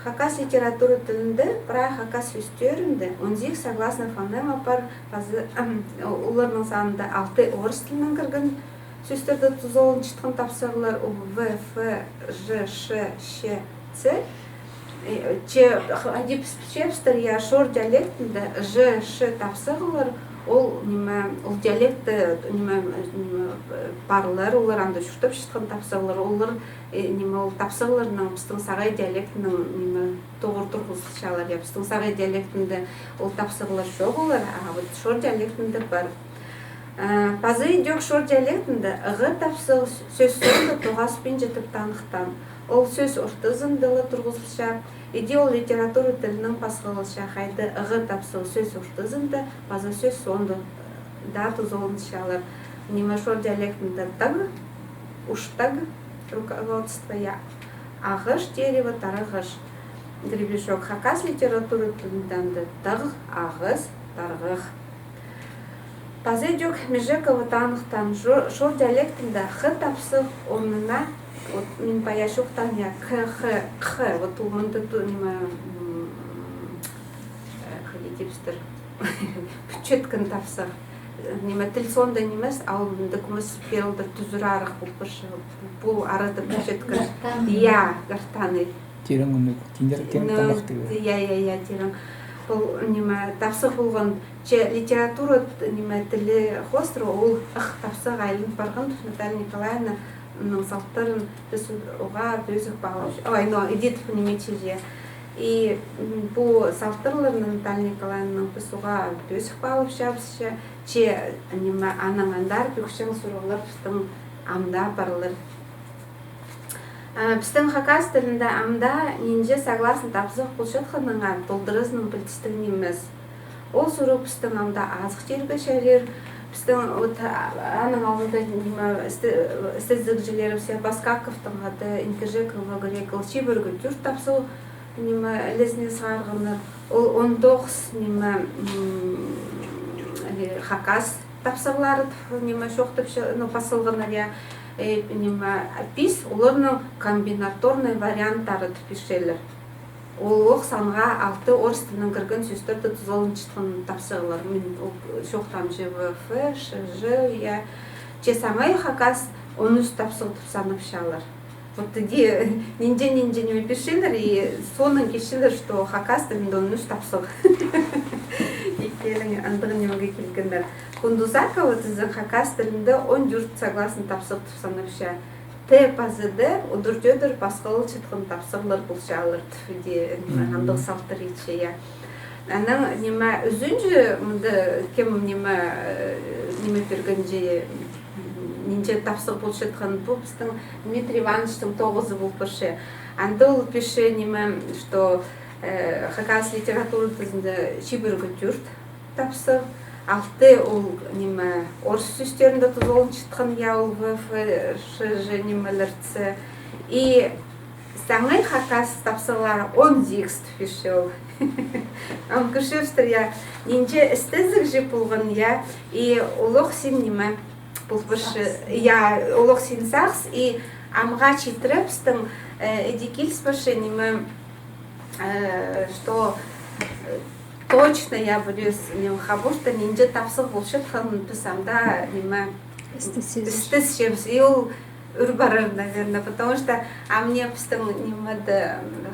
Хакас литература тілінде, прай хакас сӧстерінде он сигіс согласный фонема пар, паза, ам, оларның санында алты орыс тілінең кірген сӧстерді тузаланчатхан тапсағлар: у, в, ф, ж, ш, щ, ц. Э, че, х-, хайди піс пілчебістір, я, шор диалектінде ж, ш тапсағлар, ол, ниме, ол диалектте, ниме, ниме, э, парлар, олар анда чуртапчатхан тапсағлар, олар, э, ниме, ол тапсағларның пістің сағай диалектінің, ниме, тоғыр турғызылчалар, я, пістің сағай диалектінде ол тапсағлар чоғыллар, а вот шор диалектінде пар. Э, паза идӧк шор диалектінде ғы тапсағ сӧс соонда тоғаспинча тіп таныхтаан. Ол сӧс ортызында ла турғызылча. Иди ол литература тілінең пасхалалча, хайда ғы тапсағ сӧс ортызында, паза сӧс соонда даа тузаланчалар. Ниме, шор диалектінде таг, уштаг, руководство, я, ағаш, дерево, тарағаш, гребешок. Хакас литература тілінде анда тағ, ағас, тарғах. Паза идӧк Межекова таныхтаан, шо-, шор диалектінде х тапсағ орнына, вот, мин пая чоохтаан, я, к, х, х, вот ол мында ту-, ниме, м, э, хайди тіпчебістер, пӱтчеткен тапсағ. Ниме, тіл соонда нимес, а ол мында кӧмес перелдір тӱзіререк пол парча. Пу арада пӱтчеткен. Гортанный. Я, гортанный. Тирең ӱнніг, тиңдер-, тирең. Ну, тамах тигі. Я, я, я, тирең. Пу, ниме, тапсағ полған, че литература, ниме, тілі хоостыра, ол х тапсағ айланып парған, Наталья Николаевнаның салтарын піс уғаа пӧзік паалап, ой, ну, иди тіп ниме чізе. И, м, пу салтарларны Наталья Николаевнаның піс уғаа пӧзік паалапчабыс, че, че, ниме, анаң андар пӧкчең сурығлар пістің амда парлар. А, пістің хакас тілінде амда нинҷе согласный тапсағ полчатханыңа толдыразынаң пілдістіг нимес. Ол сурығ пістің амда азых тирге чарир. Пістің, вот, а, аның алнында, ниме, істе-, істезігҷілерібіс, я, Баскаковтың ады, Инкижекова, Греков, чибіргі тӧрт тапсағ, ниме, ілезіне сығарғаннар. Ол он тоғыс, ниме, м, э, хакас тапсағлары, ниме, чоохтапча, ну, пас салғаннар, я. Э, ниме, пис оларның комбинаторный варианттары тіп пирчелер. Ол ох санға алты орыс тілінең кірген сӧстерді тузаланчатхан тапсағлар. Мин ол чоохтаам же В Ф, Ш Ж, я. Че саңай хакас он ӱс тапсағ тіп санапчалар. Вот иди нинҷе-нинҷе ниме пирчелер, и соонаң килчелер, что хакас тілінде он ӱс тапсағ. Иккелең андағ нимеге килгеннер. Кундузакова тізең хакас тілінде он тӧрт согласный тапсағ тіп санапча. Т паза Д удур-тӧдір пасхалчатхан тапсағлар полчалар тіп, иди андағ салтар итче, я. Анаң ниме, ӱзінҷі, мында кем ниме, э, ниме пиргенҷе, нинҷе тапсағ полчатхан, пу пістің Дмитрий Ивановичтің тоғызы пол парча. Анда ол пирче ниме, что, э, хакас литература тізінде чибіргі тӧрт тапсағ, алты ол ниме, орыс сӧстерінде тузаланчатхан, я, ол В Ф, Ш Ж нимелерзі. И саңай хакас тапсағлары он сигіс тіп пирче ол. Ам кӧрчебістір, я, нинҷе істезіг же полған, я, и олох син ниме, пол парча, я, олох син сағыс, и амға читіре пістің, э, иди киліс парча ниме, э, что, э, точно, я, пірдее ниме хабарта, нинҷе тапсағ полчатханын піс анда ниме, істесчебіс. Істесчебіс. И ол ӱр парар, наверное, потому что ам не пістің нимеде, м,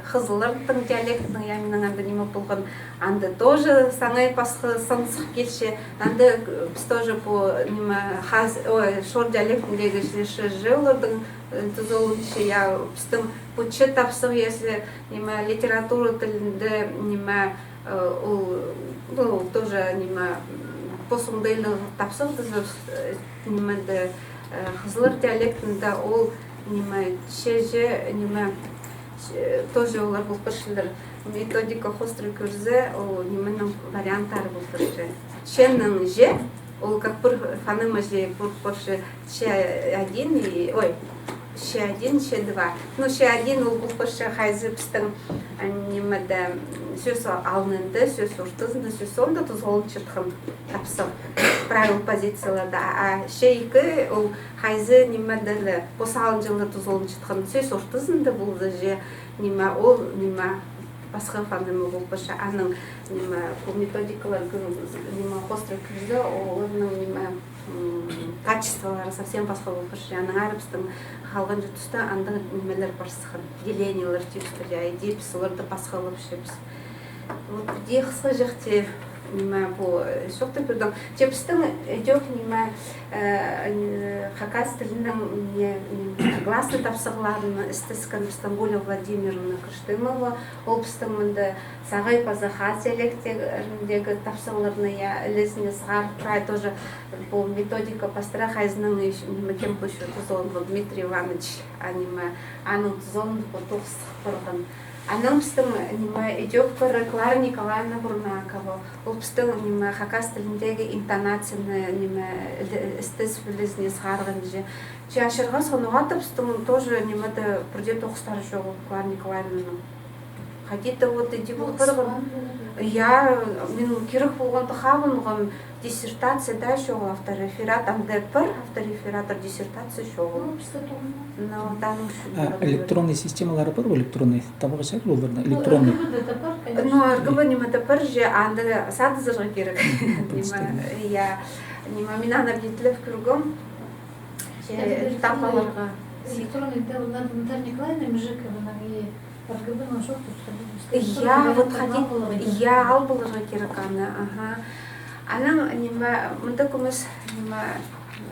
хызылларның диалектінің, я, минің анда ниме полған, анда тоже саңай пасха сан сых килче. Анда, э, піс тоже пу ниме, хаз-, ой, шор диалектіндегі же Ш Ж оларның, э, тузаланча, я, пістің пу че тапсағ, если ниме, литература тілінде ниме, э, ол, ну, тоже ниме, м, пос оңдайлығ тапсағ тізең, э, нимеде, э, хызыллар диалектінде ол ниме, че же ниме, э, тоже олар пол парчалар. Методика хоостыра кӧрзе, ол нименің варианттары пол парча. Ченің же, ол как пір фонема же пол парча, че один и, ой, че один, че два. Ну, че один ол пол парча хайзы пістің, а, нимеде, м, сӧс алнында, сӧс ортызында, сӧс соонда тузаланчатхан тапсағ, правил позицияларда. А че ікі ол хайзы нимеде ле, пос алынҷа ла тузаланчатхан, сӧс ортызында полза же, ниме, ол, ниме, пасха фонема пол парча. Анаң, ниме, пу методикалар, ниме, хоостыра кӧрзе, оларның, ниме, м, качестволары совсем пасха пол парча. Аннаңар пістің халғанҷы туста андағ нимелер пар сыххан, делениелер тіпчебіс, я, иди піс оларды пасхалапчабыс. Вот иди хысхаҷахти, ниме, пу, э, чоохтап пирдім. Че пістің ідӧк, ниме, э, э, хакас тілінің, не, ниме, гласный тапсағларын істескен пістің Гуля Владимировна Кыштымова. Ол пістің мында сағай паза хас диалекттеріндегі тапсағларны, я, ілезіне сығарып, прай тоже пу методика пастыра хайзының ещё, ниме, кем пу ещё тузаланған, Дмитрий Иванович, а, ниме, аның тузаланып, пу тоғыс сых парған. Анаң пістің, ниме, ідӧк пір Клара Николаевна Бурнакова. Ол пістің, ниме, хакас тіліндегі интонацияны, ниме, іле-, істес ілезіне сығарған же. Че ачырға соноға тіпчебіс, тоже, нимеде, пірдее тоғыстары чоғыл Клара Николаевнаның. Хайди-да вот иди пол парған. Я, мин кирек полғанда хабынғам, диссертация даа чоғыл, автореферат, анда пір автореферат, диссертация чоғыл. Ну, пісте тоже. Ну, вот аның ӱчӱн. А, электронный системалары пар ба, электронный, табарға чарир оларны, электронный? Ну, Р Г Б-да пар, конечно. Ну, Р Г Б нимеде пар же, анда садызарға кирек. Ниме, я, ниме, мин аны тілеп кӧргем. Че, э, тап аларға. Электронный, да, вот надо Наталья Николаевна Мижикованың и Р Г Б-ның чоохтап. Я, вот хайди, я, ал поларға кирек аны, аха. Анаң, ниме, мында кӧмес, ниме,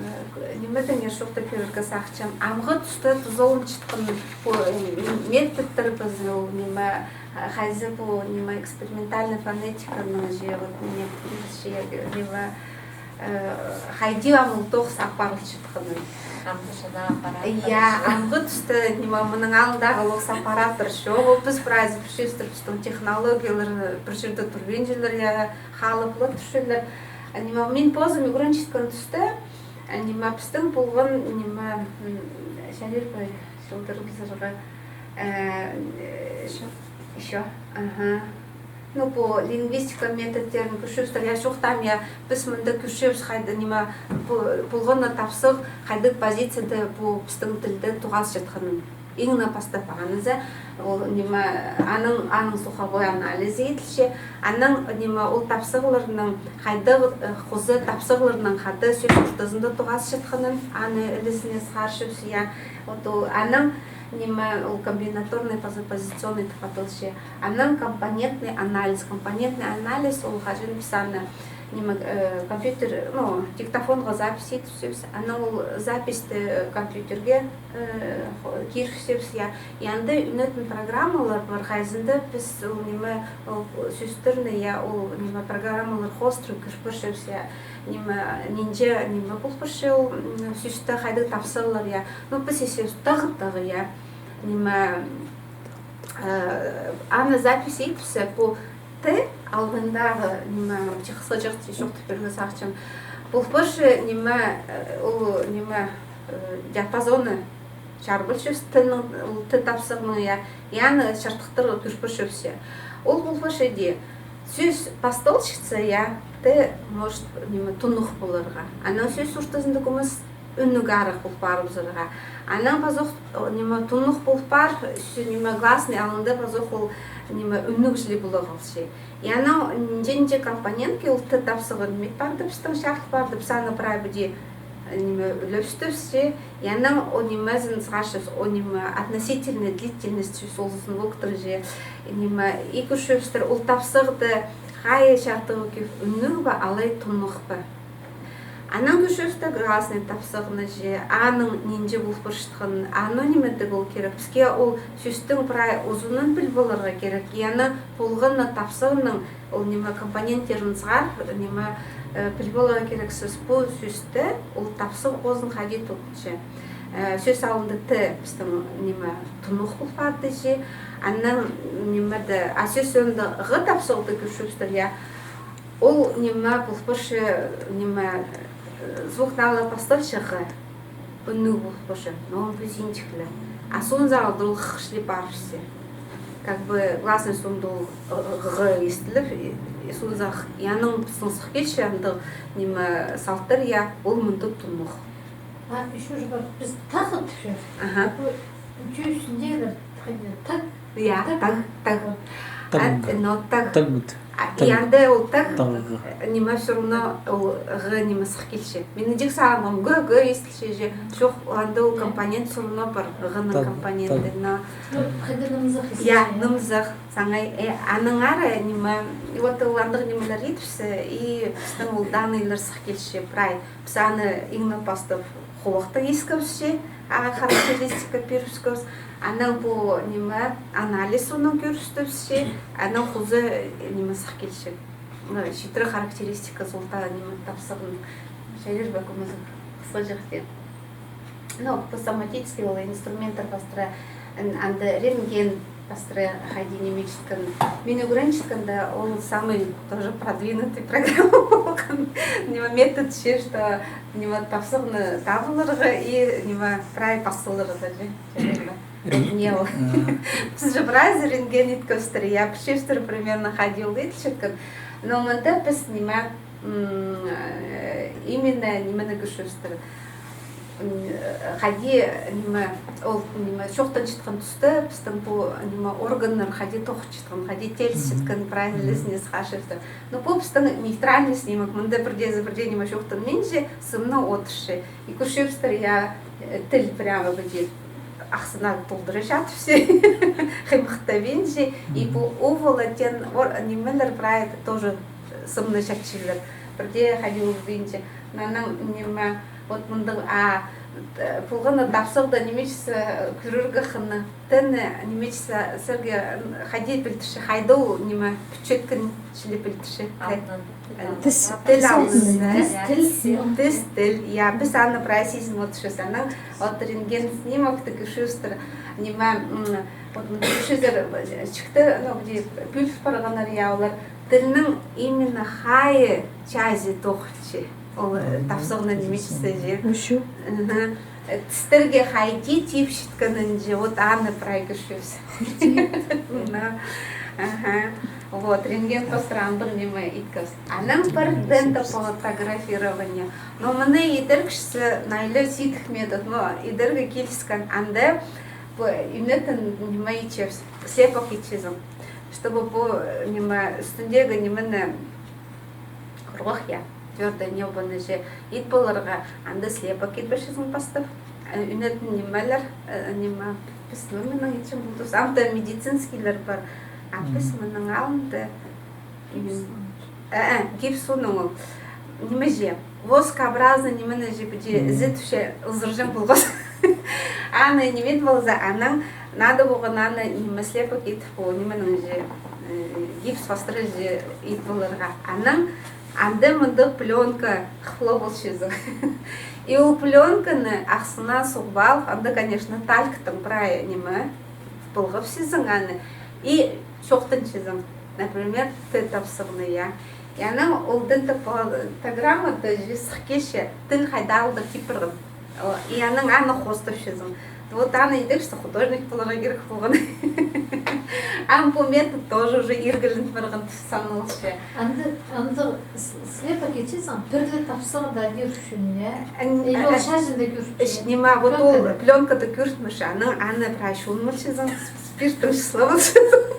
э, нимедеңер чоохтап пирерге сағынчам. Амғы туста тузаланчатхан, пу, э, методтар паза ол, ниме, хайзы пу, ниме, экспериментальный фонетиканың же, вот, ниме, ниме, э, хайди ам ол тоғыс апарылчатханын. Амғы чылда аппараттар. Я, амғы туста, ниме, мының алнындағы тоғыс аппараттар чоғыл, піс прайзы пілчебіс, пістің технологиялар пір чирде турбинчалар, я, халып ла турчалар. Ниме, мин позым ӱгренчеткен туста, ниме, пістің полған, ниме, м, чарир ба чылдырыбызарға, э, ещё, ага. Ну, пу лингвистика методтарын кӧрчебістір, я, чоохтаам, я, піс мында кӧрчебіс, хайда, ниме, пу, полған на тапсағ, хайдағ позицияда пу пістің тілде тоғасчатханын. Иң не пастап аны за, ол, ниме, аның, аның слуховой анализі иділче, аның, ниме, ол тапсағларның хайдағ, э, хоза тапсағларның хайдағ сӧс ортазында тоғасчатханын, аны ілезіне сығарчабыс, я. Вот ол аның, ниме, ол комбинаторный позиционный тіп адалча. Анаң компонентный анализ. Компонентный анализ ол хаҷан піс аны, ниме, э, компьютер, ну, диктофонға запись идібіс. Анаң ол записьті компьютерге, э, хо-, кирібіс, я. И анда ӱнетін программалар пар, хайзында піс ол, ниме, ол сӧстерні, я, ол, ниме, программалар хоостыра кӧрчебіс, я. Ниме, нинҷе, ниме, пол парча ол, м, сӧсте хайдағ тапсағлар, я. Ну, піс исчебіс тағ, тағ, я. Ниме, э, аны запись идібіс, пу т алнындағы, ниме, чахсы чахсы чоохтап пирерге сағынчам. Пол парча, ниме, э, ол, ниме, э, диапазоны чарбал чӧс тінің, ол т тапсағның, я, и аны чартыхтырға кӧрчебіс. Ол пол парча дее. Сӧс пасталчатса, я, т, может, ниме, тунух поларға. Анаң сӧс ортазында кӧмес ӱнніг арах пол парыбызарға. Анаң пазох, о, ниме, тунух пол пар, сӧ-, ниме, гласный алнында пазох ол, ниме, ӱнніг чіли пола халча. И анаң нинҷе-нинҷе компонентке ол т тапсағын мин парды, пістің чарыл парды, піс аны прай піди, э, ниме, ӱлебістібіс. И анаң ол нимезін сығарчабыс, ол, ниме, относительная длительность сӧс, ол сӧстің октырҷы, ниме, и кӧрчебістір, ол тапсағда хайы чартығы кӧп, ӱнніг бе, алай тунух па. Анаң кӧрчебістір гласный тапсағны же, аның нинҷе пол парчатханын, аны ниме тігі ол кирек. Піске ол сӧстің прай узунын піл поларға кирек. И аны полған на тапсағның ол, ниме, компоненттерін сығар, ниме, э, піл поларға кирек. Сӧс, пу сӧсте ол тапсағ позын хайди тоғынча. Э, сӧс алнында т пістің, ниме, тунух пол парды же. Анаң, ниме, де, а сӧс соонда ғы тапсағда кӧрчебістір, я. Ол, ниме, пол парча, ниме, э, звук наа ла пасталча, х, ӱнніг пол парча, но ол пӱзінҷіг ле. А соондағы ол х чіли парыбысча. Как бы гласный соонда ол, э, г истіліп, и, и соондағы, и анаң пістің сых килче, андағ, ниме, салтар, я, ол мында тунух. А, ещё же бар, піс тағ тіпчебіс. Аха. Пу тӧзіндегі тағ. Я, тағ, тағ. Вот. Тағ. А, но тағ. Тағ быт. А, тағ. И анда ол тағ, тағ. Ниме, всё равно ол г ниме сых килче. Мин іҷек сағынғам, г, г истілче же. Чох, анда ол компонент всё равно пар, г-ның компоненті, но. Ну, хайди нымзах. Я, нымзах. Саңай, э, анаң ары, ниме, и вот ол андағ нимелер идібіс, и пістің ол данныйлар сых килче, прай. Піс аны иң не пастап хулахтаң искебіс, а характеристика пирібіскебіс. Анаң пу, ниме, анализ соонда кӧрістібіс, анаң хоза, э, ниме сых килче. Ну, читіре характеристика, ол таа, ниме, тапсағның. Чарир ба кӧмес, хысхаҷахти. Ну, пу соматический ол инструменттер пастыра, ан-, анда рентген пастыра хайди ниме итчеткен. Мин ӱгренчеткенде, ол самый тоже продвинутый программа полған. Ниме, метод че, что, ниме, тапсағны табыларға и, ниме, прай пасталарға же. Рентген. Піс же прайзы рентген иткебістір, я, пілчебістір примерно хайди ол иділчеткен. Но мында піс, ниме, М, э, именно нимені кӧрчебістір. М, э, хайди, ниме, ол, ниме, чоохтанчатхан туста пістің пу, ниме, органнар хайди тоғынчатхан, хайди теелісчеткен, правильно, ілезіне сығарчабыстыр. Ну, пу пістің нейтральность, ниме, мында пірдеезі пірдее ниме чоохтанминча, сымны одырча. И кӧрчебістір, я, э, тіл прямо піди ахсыннаң толдыра чатыбысча, хыймыхтабинча. И пу увала теен ор-, нимелер прай тоже сымны чатчалар. Пірдее хайди ол пинче. Анаң ниме, вот мындағ, а, т-, полған на тапсағда ниме итче, кӧрерге хынығ. Тіні ниме итче, сірерге хайди пілдірче, хайда ол ниме пӱтчеткен чіли пілдірче. Тіс. Тіл алнында. Тіс, тіл. Тіс, тіл. Я, піс аны прай сизін одырчабыс. Анаң вот рентген снимокты кӧрчебістір. Ниме, м, вот мында кӧрчезер, чікті, ну, где пӱл парғаннар, я, олар тілнің именно хайы чазы тоғынча. Ол, э, тапсағны ниме итче же. Ӱчӱ. Аха. Э, тістерге хайди тибісчеткенін же, вот аны прай кӧрчебіс. Аха. Вот, рентген пастыра андағ ниме иткебіс. Анаң пір дентофотографирование. Но мыны идерге кізі найлы сидік метод, но идерге киліскен анда пу ӱнетін ниме итчебіс, слепок итчезің. Чтобы пу ниме ӱстӱндегі нимені, курғах, я, твердое небоны же ит поларға, анда слепок ит парчазың пастап. Э, ӱнетін нимелер, э, ниме, піс, ну, минің итчем полдыбыс. Ам та медицинскийлер пар. А піс мының алнында, м, э, э, гипс, ну, ол ниме же, воскообразный нимені же, піди, ізі тіпче, ызырҷаң полғабыс. Аны ниме ит полза, анаң надо полған аны ниме, слепок ит, пу нименің же, э, гипс пастыра же ит поларға. Анаң анда мындағ пленка хыпла полчазың. И ол пленканы ахсына суғып алып, анда, конечно, тальктаң прай ниме, пылғапчазың аны. И чоохтанчазың, например, Т тапсағны, я. И анаң ол дентофотограммада же сых килче, тіл хайдағ-да кип парған. О, и анаң аны хоостапчазың. Вот аны идерге кізі художник поларға кирек полған. Ам пу метод тоже уже иргілен парған тіп саналча. Анда, анда с-, слепок итчезің, пір ле тапсағда кӧрчезің, я? Ан-, или ол а, чазында кӧрчезің? Ниме, вот ол пленкада кӧрінмес, анаң аны прай чуунмалчазың, спирттең чыслап алчазың.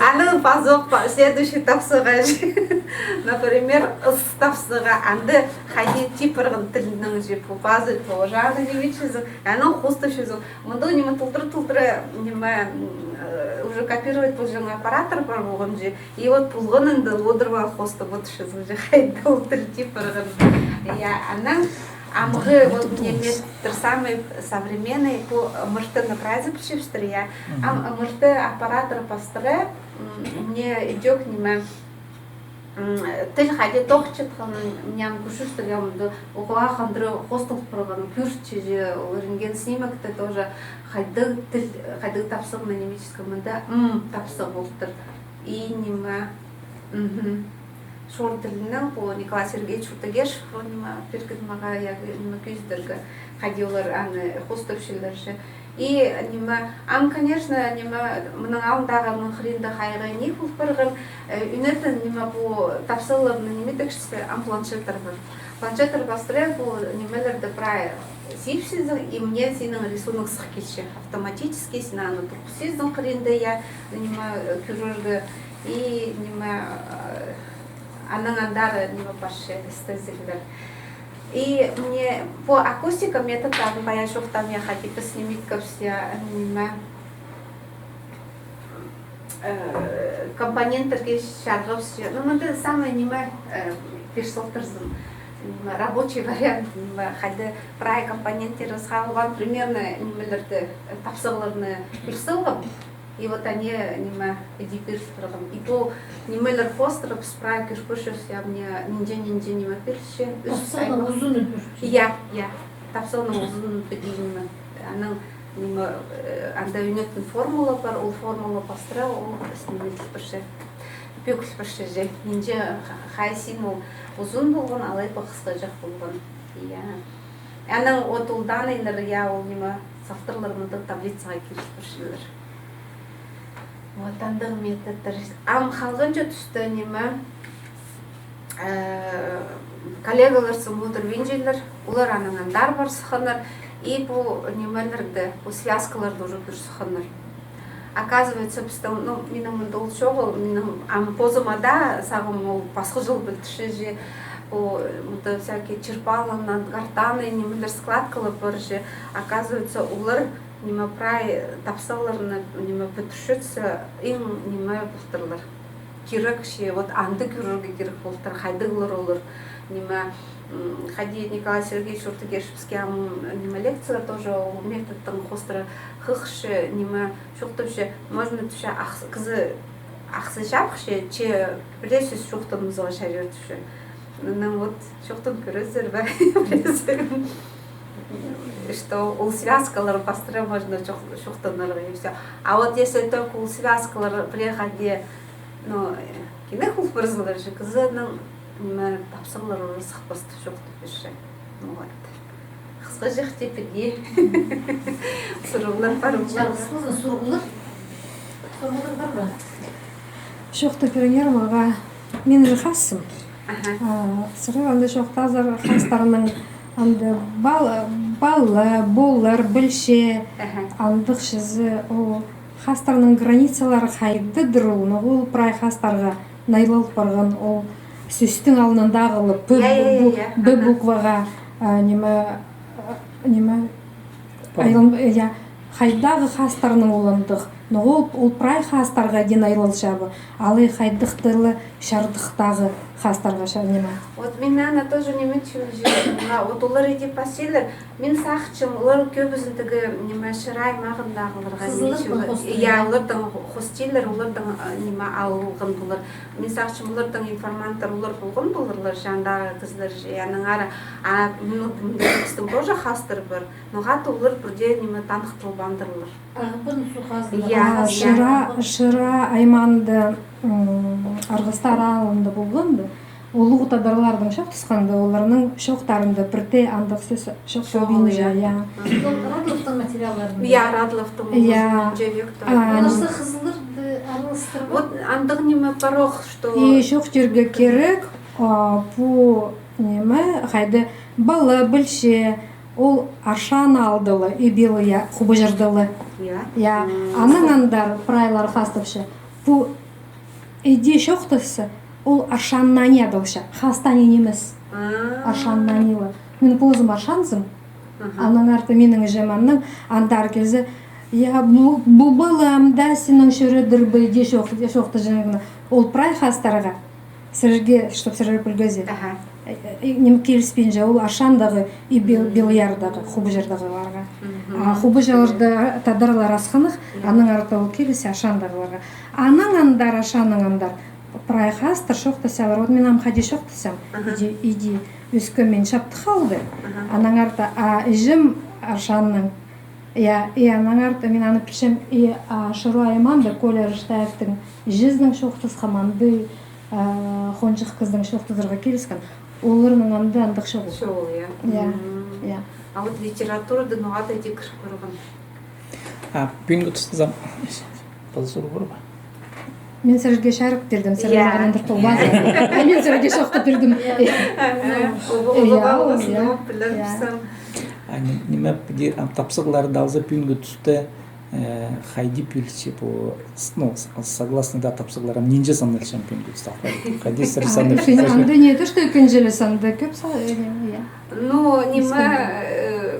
Аны пазох па-, следующий тапсағға же. Например, ыс тапсағға, анда хайди тип парған тілнің же, пу пазы тоже аны ниме итчезің, анаң хоостапчазың. Мында ниме толдыра-толдыра, ниме, м, э, уже копировать полҷаң аппараттар пар полған же. И вот полғанында одырып алып хоостап одырчазың же, хайди ол тіл тип парған. Я, анаң амғы вот ниме, тір самый современный, пу МРТ-ны прай зе пілчебістір, я. Ам МРТ аппараттар пастыра, м, мына идӧк ниме, м, тіл хайди тоғынчатханын, мына ам кӧрчебістір, я, мында уғаа хандыра хоостал парған, кӧрче же, ол рентген снимокта тоже хайдағ тіл, хайдағ тапсағны ниме итчеткен, мында м тапсағ полтыр. И ниме, мгм. Шор тілінең пу Николай Сергеевич Чуртагешев, ниме, пирген мағаа, я, ниме, кӧзідерге, хайди олар аны хоостапчалар же. И, ниме, ам, конечно, ниме, мының алнындағының хыринда хайығ ниме пол парған, э, ӱнетін, ниме, пу тапсағларны ниме идерге кізі, ам планшеттер пар. Планшеттер пастыра пу нимелерні прай сибізезің, и мына синің рисунок сых килче. Автоматически син аны турғысчазың хыринда, я, ниме, э, кӧрерге. И, ниме, э, анаң андар, ниме, парча эстезіглер. И мына пу акустика методтарын пая чоохтам, я, хайди піс ниме иткебіс, я, ниме, э, компоненттерге чарғабыс, я. Ну, мында самый, ниме, э, пирзер, ниме, рабочий вариант, ниме, хайди прай компоненттерін сығарып алған, примерно, нимелерні, э, тапсағларны пирзер алғам. И вот аны, ниме, іди пиріп парғам. И пу нимелер хоостыра піс прай кӧрчебіс, я, мына нинҷе-нинҷе ниме пирілче. Тапсағның узунын пирілче. Я, я. Тапсағның узунын піди, ниме. Анаң, ниме, э, анда ӱнетін формула пар, ол формула пастыра, ол ниме иділ парча. Пӧгіл парча же. Нинҷе ха-, хайзы ол узун полған, алай ба хысхаҷах полған. Я. Анаң от ол данныйлар, я, ол ниме, салдырлар мындағ таблицаға киріп парчалар. Вот андағ методтар. Ам халғанҷы туста ниме, э, коллегаларзым одырбинчалар, олар анаң андар пар сыхханнар, и пу нимелерні, пу связкаларны уже кӧр сыхханнар. Оказывается, пістің, ну, минің мында ол чоғыл, минің ам позыма даа сағам ол пасха чыл пілдірче же, о, мында всякий черпаланнар, гортаннар, нимелер, складкалар пар же. Оказывается, олар, ниме, прай тапсағларны, ниме, пӱдірчетсе, иң, ниме, полтырлар. Кирек че, вот андағ кӧрерге кирек полтыр, хайдағлар олар, ниме, м, хайди Николай Сергеевич Чуртагешев піске ам, ниме, лекцияда тоже ол методтың хоостыра хығырча, ниме, чоохтапча, можно тіпче, ахс-, кізі ахсы чапча, че пірее сӧс чоохтанмазарға чарир тіпче. Ну вот, чоохтан кӧрерзер бе, пірее сӧс. Что ол связкалар пастыра можно чоох-, чоохтанарға, и всё. А вот если только ол связкалар пірее хайди, ну, э, кинек пол парзалар же, кізінің, ниме, тапсағлары сыхпас тіп чоохтап пирче. Ну вот. Хысхаҷах тіп піди. Сурығлар пар ма? Хысхазы сурығлар. Сурығлар пар ма? Чоохтап пиріңер мағаа, мин же хасым. Аха. А, сірер анда чоохтазар хастарның, анда пал-, пала, полар, пілче, аха, андағ чізе, ол хастарның границалары хайдадыр ол, но ол прай хастарға найлал парған, ол сӧстің алнындағылы, п-, я, я, я, бу-, я, б аха. Букваға, а, ниме, а, ниме, Пал. Айлан-, я, хайдағы хастарның ол андағ. Но ол, ол прай хастарға дее найлал чаба. Алай хайдағ-да ла чардыхтағы хастарға ча-, ниме. Вот мин аны тоже ниме тіпчем же, мына, вот олар иди пасчалар. Мин сағынчам, олар кӧбізін тігі, ниме, Шира аймағындағыларға, хызыллар ниме, пу хостыра, я, я, олардаң хо-, хостирлар, олардаң, а, ниме, алған полар. Мин сағынчам, олардаң информанттар, олар полған поларлар, че андағы кізілер же, анаң ары, а, мин, мин, пістің тоже хастар пар. Ноға-да олар пірдее ниме таныхталбаандырлар. Ағбан суғ хазына. Я, а, я. Шира, Шира аймаанда, м, Арғыстар аалында полғанда, улуғ тадарлардаң чоохтасханда, оларның чоохтарында пірдее андағ сӧс чох. Чох, полбинча, я, я. Ол Радловтың материалларында. Я, Радловтың, я, узунҷа векте. А, олар сағызыларды араластырып. Вот андағ ниме пар ох, что и чоохтирға кирек, а, пу ниме, хайди, пала, пілче, ол Аршан аалда ла, и пу, я, Хубужарда ла. Я? Я. М. Анаң андар прайлар хастапча. Пу иди чоохтасса, ол Аршаннаң ни адалча, хастаң нимес. А. Аршаннаң ла. Мин позым аршанзым. Аха. Анаң арты минің іҷем аннаң андар килзе, я, пу, пу пала ам даа синің чӧредір бе, иди чоох-, чоохтаҷаңнар. Ол прай хастарға. Сірерге, чтоб сірер пілгезер. Аха. Э, э, ниме киліспинче, ол Аршандағы и Бел-, мгм, Белоярдағы, Хубужардағыларға. Мгм. А Хубужарда тадарлар асхынах, я, анаң арты ол килісче Аршандағыларға. Анаң андар, Аршаннаң андар прай хастар чоохтасчалар. Вот мин ам хайди чоохтасчам. Аха. Иди, иди, ӧскем мин чапты халды. Аха. Анаң арты, а, іҷем Аршаннаң. Я, и анаң арты мин аны пілчем, и, а, Шира аймаанда Коля Рыштаевтің іҷезінең чоохтасхам, андағ, а, хонҷых кізідең чоохтазарға киліскен. Оларның анда андағ чоғыл. Чоғыл, я. Я, мм, я. А вот литературада ноға-да тикір кӧрген. А, пӱӱнгі туста за-, паза сурығ пар ба? Мин сірерге чарых пирдім, сірер, я, мағаа андыр полбазар. А мин сірерге чоохтап пирдім. Я. Э, я, ол, ол, я, ол, я, ол, пілербіс. А, ни-, ниме, піди, а, тапсағларды алза, пӱӱнгі туста, э, хайди пӧлісче пу, с-, ну, с-, согласныйда тапсағлар, ам нинҷе саналча пӱӱнгі туста? Хайди сірер саналча? Анда не то, что ікінҷілес, анда кӧп са-, э, ниме, я. Ну, ниме, э,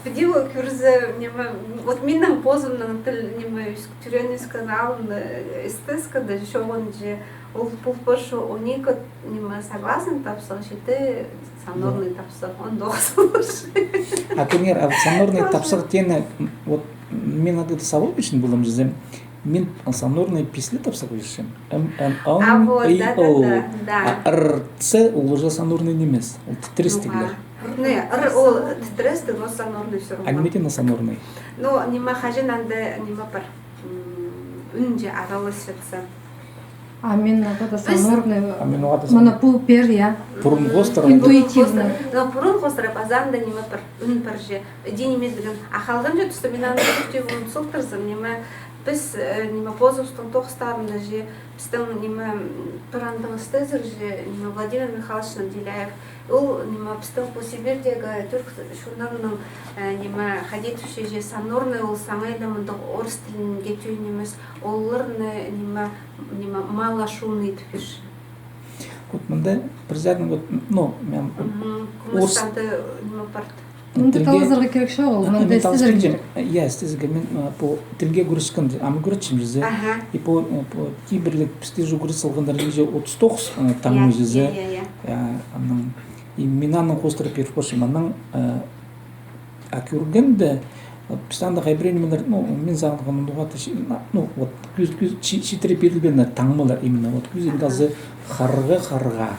піди ол кӧрзе, ниме, вот минің позымның тіл, ниме, ӧс-, тӧреен ӧскен аалым, э, эстескенде, чоғынҷа, ол пол парча он ікі, ниме, согласный тапсағ, читі сонорный тапсағ, он тоғыс полча. А кӧріңер, а сонорный тапсағ теені, м, вот, мин андағ сауал пирчем полам чізе, мин сонорный пис ле тапсағ пирчем. М, н, а, н, вот, и, да, да, о. Да, да. А р, ц ол уже сонорный нимес. Ол тітірестіглер. Ну, а. Р, не, р ол тітірестіг, но сонорный всё равно. А ниме теені сонорный? Ну, ниме, хаҷан анда ниме пар. М, ӱн же араласчатса. А мин ноға-да сонорный. А мин ноға-да сонорный. Мына пу пер, я. Пурун хоостыра. Интуитивно. Но пурун хоостыра паза анда ниме пар, ӱн пар же. Іди ниме дее. А халған же туста мин аны чоохтирға ӱн салдырзам, ниме, піс, э, ниме, позыбыстың тоғыстарында же, пістің, ниме, м, пір андағ істезіг же, ниме, Владимир Михайлович Надиляев, ол, ниме, пістің пу Сибирьдегі тӱрк чоннарның, э, ниме, хайди тіпче же, сонорный ол саңай ла мындағ орыс тілінең тӧӧй нимес, оларны, ниме, ниме, малошумный тіпче. Вот мында пір саринаң, вот, ну, мин, вот, мгм, орыс, кӱмӱс анда ниме парды. Мында тілге талазарға кирек чоғыл, а, мында мин талазарға істезер кирек. Я, істезер кирек. Мин, а, пу тілге кӱрескен, ам кӱресчем чізе. Аха. И пу, э, пу кибірліг пісті же кӱрес салғаннар же отыс тоғыс, э, таңма чізе. Я, я, я, я. Я, анаң, и мин анаң хоостыра пиріп парчам, анаң, э, а кӧргенде, вот, піс анда хай пірее нимелер, ну, мин сағынғам, ну, вот, кӱс-, кӱс-, чи-, читіре пирілбеен таңмалар именно, вот, кӱзен, аха, хазы харға, харға.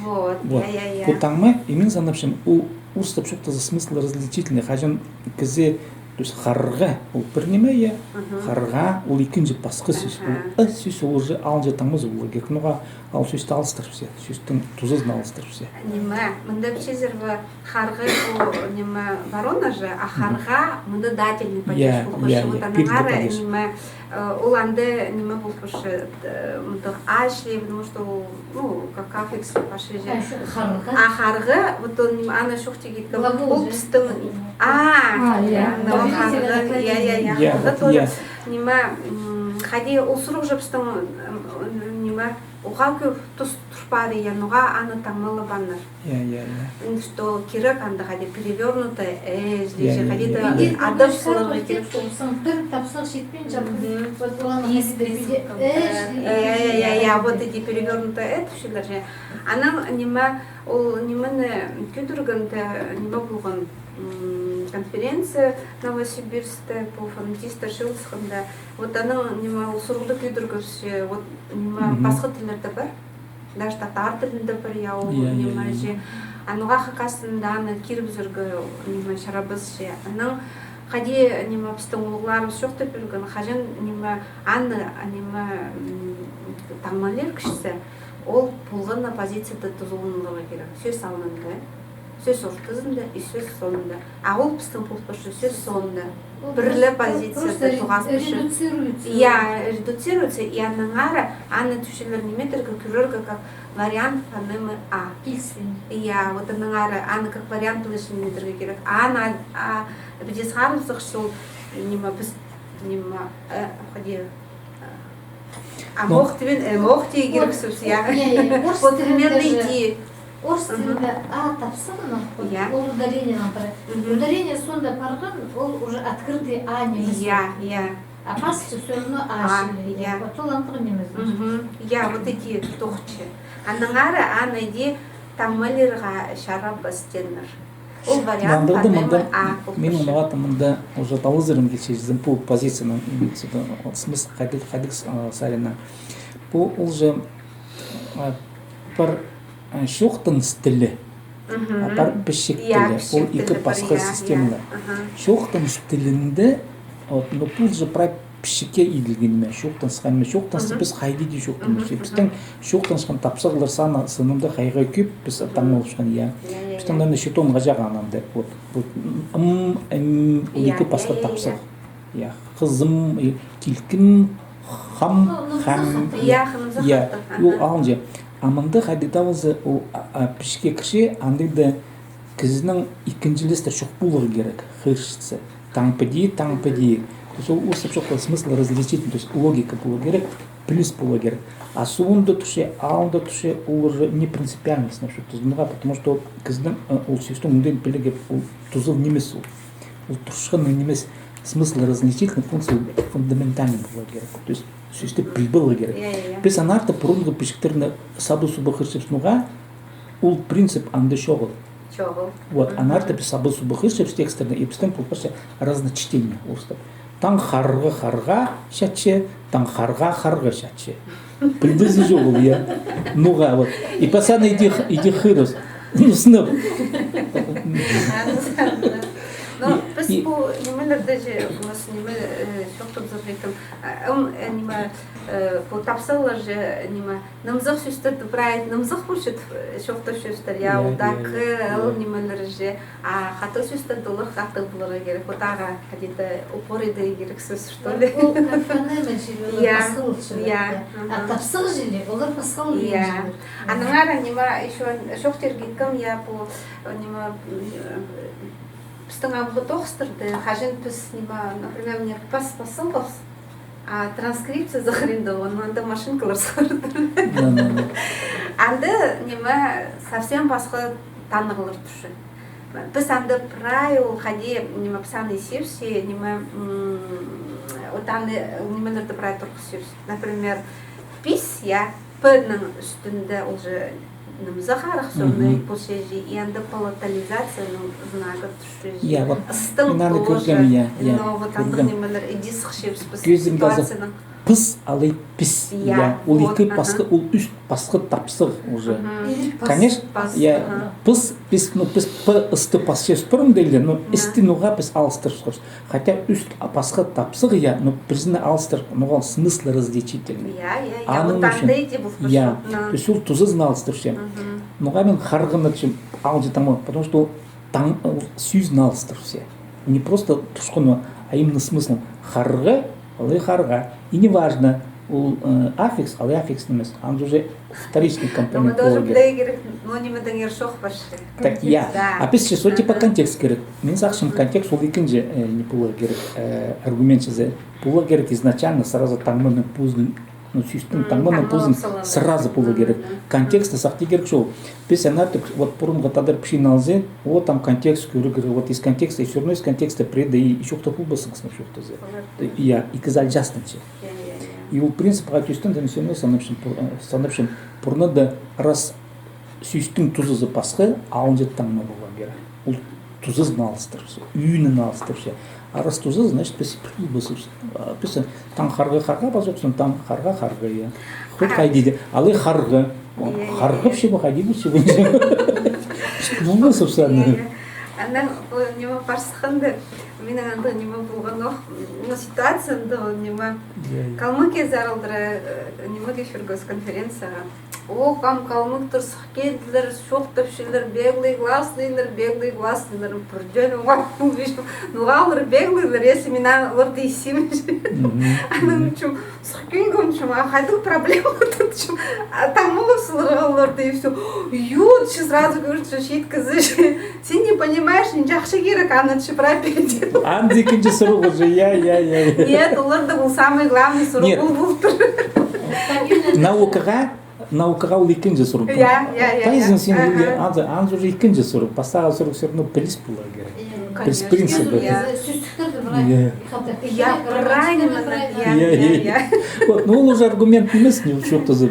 Вот, вот, я, я, я. Пу таңма, и мин санапчам, ол, орыстап чоохтаза, смысл различительный. Хаҷан кізі То есть харға, ол пір ниме, я. Мгм. Харға, ол ікінҷі пасха сӧс. Ол Аха. Ы сӧс, ол уже алынҷа таңмазы поларға кирек. Ноға ол сӧсті алыстырыбысча, сӧстің тузазын алыстырыбысча. Ниме, мында пілчезер бе, харға, ол, ниме, ворона же, а Мгм. харға, мында дательный падеж Я, полып я, парча. Вот я, аннаңар, пирде падеж. Ниме, э, ол анда, ниме, полып парча, э, мында аш ли, потому что ол, ну, как аффикс, пасха же. А, ещё харға. А харға, вот ол, ниме, аны чоохтирға кирек. Глагол Ол же. Пістің, а, А, я. Анда ол Подвигательное харға, я, я, я, наклонение. Я, харға вот, тоже, я. Ниме, м, хайди ол сурығ же пістің, м, м, ниме, уғаа кӧп тус тур пари, я, ноға аны таңмалабааннар. Я, я, я. М, что кирек анда хайди перевёрнутое «э», Я, я, хайди я, да я. Иди адап таңмалча саларға кирек. Тапсаң, пір тапсаң читпинче, Мгм. вот, оланы Пис, хайди да пис, пиди, пис, э, э, я, я, я, я, вот эти перевёрнутое «э» тіпчелер же. Анаң ниме, ол нимені кӧдіргенде, ниме полған, м, конференция Новосибирскте, по фонетистер чыылысханда. Вот анаң ниме, ол сурығды кӧдіргебіс, вот ниме, Мгм. пасха тіллерде пар. Даже татар тілінде пар, я, ол Я, я, ниме я, же. я. Анаң хакас тілінде аны кирібізерге, ниме, чарабас же. Анаң хайди, ниме, пістің улуғларыбыс чоохтап пирген, хаҷан, ниме, аны, ниме, м, таңмалир кізі, ол полған на позицияда тузаланарға кирек. Сӧс алнында, сӧс ортызында и сӧс соонда. А ол пістің полып парча сӧс соонда. Ол Пір ле просто, позицияда просто ре-, тоғас парча. Редуцируется. Я, редуцируется, и аннаңар аны тіпчелер ниме идерге, кӧрерге, как вариант фонемы «а». Киліспин. Я, вот аннаңар аны как вариант лучше ниме идерге кирек. Аны, а, пиди сығарыбызах, что ол, ниме, піс, ниме, э, хайди, э, амох тибин, э, амох тирге кирексібіс, я. Я, я, орыс тілінде же, Вот примерно иди. Орыс Мгм. тілінде «а» тапсағ, ну, вот, Я. ол ударениенең парар. Мгм. Ударение соонда парған, ол уже открытый «а» нимес. Я, я. А пасча всё равно «а» А, чіли. я. Вот ол андағ нимес. Мгм. Я, вот иди тоғынча. Аннаңар аны иди таңмалирға чарабас тееннер. Ол вариант Мындағ да, фонемы мында, «а» полып мин парча. Оңдағам, мында уже талазарым килче, чізе, пу позицияның, имеется в виду, смысл хайдағ, хайдағ, а, сариннаң. Пу ол же, а, пар, а, чоохтаныс тілі, а, Мгм. пар пічік Я, тілі. Ол пічік ікі тілі пар, пасха я, я. системалар. Аха. Чоохтаныс тілінде, вот, ну, пу же прай пічікке иділген ниме, чоохтанысха ниме, чоохтанысты Мгм. піс хайди даа чоохтанчабыс. Мгм, Пістің мгм. чоохтанысхан тапсағлар саны сынында хайға кӧп піс таңмалапчатхан, я. Я, я, Пістің, я. Наверное, читон хаҷан анда, вот, вот, м, м, ол Я, ікі я, пасха я, я, тапсағ. я. Я, хызым, и, килкім, хам, Ну, ну, хам. хызым хаттығ. Я, хызым Я, хаттығ, ол аха. алынҷа. А мында хайди даа полза, ол, а, а, пічікке кірче, андағ даа кізінің ікінҷілестер чох поларға кирек, хығырчатса. Таң піди, таң Мгм. піди. То есть ол устап чох, смысл различительный, то есть логика поларға кирек, піліс поларға кирек. А соонда турча, алнында турча, ол уже не принципиальность, значит, то есть, ну, потому что кізінің, э, ол сӧстің оңдайын пілерге ол тузал нимес ол. Ол турчатхан нимес, смысл различительный функция фундаментальный поларға кирек. То есть сӧсті піл поларға кирек. Я, я, я. Піс аннаңар пурунғы пічіктерні саба-суба хығырчабыс, ноға ол принцип анда чоғыл. Чоғыл. Вот, Мгм. аннаңар піс саба-суба хығырчабыс текстерні, и пістің полып парча разночтение орыстап. Таң харға харға чатча, таң харға харға чатча. Пілдізі чоғыл, я. Ноға, вот. И постоянно иди, иди хығырыбыс. Ну, сынап. Но И, піс и пу нимелерде же, у нас ниме, э, чоохтабызарға кирек. А, м, э, ниме, э, пу тапсағлар же, ниме, нымзах сӧстерді прай нымзах полча, э, чоохтапчабыстар, я, Я, ол я, даа я, кіл, я. нимелер же. А хатығ сӧстерді олар хатығ поларға кирек. Одарға хайди-да упор идерге кирек сӧс, что ли. Ол, ол как фонема чіли, олар Я, пасхалығ чіли, я, я. А аха. тапсағ чіли, олар пасхалығ Я. чіли. Аннаңар ниме ещё чоохтирға кирек, я, пу, ниме, м, э, пістің абға тоғыстарда, хаҷан піс, ниме, например, мына пас пас салғабыс, а транскрипция сығаринда, анда машинкалар сығарылды. Да, да, да. Анда, ниме, совсем пасха танығлар турча. Піс анда прай ол хайди, ниме, піс аны исчебіс, ниме, м, вот аны, нимелерді прай турғысчабыс. Например, пис, я, П-ның ӱстӱнде уже нымзах арах, соны Мгм. полча же, и анда палатализацияның знагы турча же. Я, вот Ыстың мин аны тоже. кӧргем, я, я, Но вот андағ кӧргем. нимелер иди сыхчабыс піс Кӧзім пазы. ситуацияның. пыс, алай пис. Я, я. Ол вот, ікі пасха, ол ӱс пасха тапсағ уже. Мгм. Конечно, я, пыс, пис, ну, піс п, с-ты пасчабыс пірдее, но с-ты ноға піс алыстырыбысхабыс. Хотя ӱс пасха тапсағ, я, но пірсін алыстырып, ноға, смыслы различительный. Я, я, я. Аның вот ӱчӱн. Андағ идея полча. Я. То есть ол тузазын алыстырча. Мгм. Ноға мин харғаны тіпчем алынҷа таңма, потому что ол таң, ол сӧзін алыстырча. Не просто тушқаны, а именно смыслын. Харға, алай харға. И не важно, ол, э, аффикс, алай аффикс нимес. Анда уже вторичный компонент поларға кирек. Ну, нимедеңер чох вообще. Так, я. Да. А піске со типа контекст кирек. Мин сағынчам, контекст ол ікінҷі, э, не поларға кирек, э, аргумент чізе. Поларға кирек изначально сразу таңманың позын, ну, сӧстің таңманың позын сразу поларға кирек. Контекстті сахтирға кирек чол. Піс ана тіп, вот пурунғы тадар пічиин алза, о, там контекст кӧрерге кирек, вот из контекста, и всё равно из контекста пірее дее и чоохтап полбассың, сынап чоохтаза. Я, ікізі алҷаастынча. Я, я, я. И ол принципке тӧстенген, мин сағынчам, пур-, э, сағынчам, пурнада раз сӧстің тузазы пасха, алынҷа таңма поларға кирек. Ол тузазын алыстырча, ӱнін алыстырча. А раз тузазы, значит, піс пір полбассың. А піс таң харға, харға пазох, син таң харға, харға, я. Хоть хайди дее, алай харға. Я, я, я. Харға вообще, хайди вообще. Полбассың сағынчам. Я, я. Анаң, о, ниме, пар сыхханда, минің андағ ниме полған ох, ну, ситуация андағ ниме. Я, я. Калмыкия саралдыра, э, нимеге чӧргебіс, конференцияға. О, кам калмыктар сых килділер, чоохтапчалар, беглый класслар, беглый класслар, пірдеен оңар полбинчам. Ноға олар беглыйлар, если мин оларды исчем. Мгм. Анаң тіпчем, сых килгем, тіпчем, а хайдағ проблема тіпчем. А там олар сыларға оларды и всё. Ю, тіпче, сразу говорит, что чиит кізі. Син не понимаешь, нинҷе ахча кирек, аны тіпче прай пирерге. Анда ікінҷі сурығ уже, я, я, я, я. Нет, оларда ол самый главный сурығ ол полтыр. Наукаға Наукаға ол ікінҷі сурығ. Я, я, я, я. Тайзың син, ага, анда, анда уже ікінҷі сурығ. Пастағы сурығ всё равно піліс поларға кирек. Піліс принцибі. Конечно, я. Сӧстіктерді прай. Я. Я, правильно, я, я, я. Вот, ну, ол уже аргумент нимес, не, чоохтаза,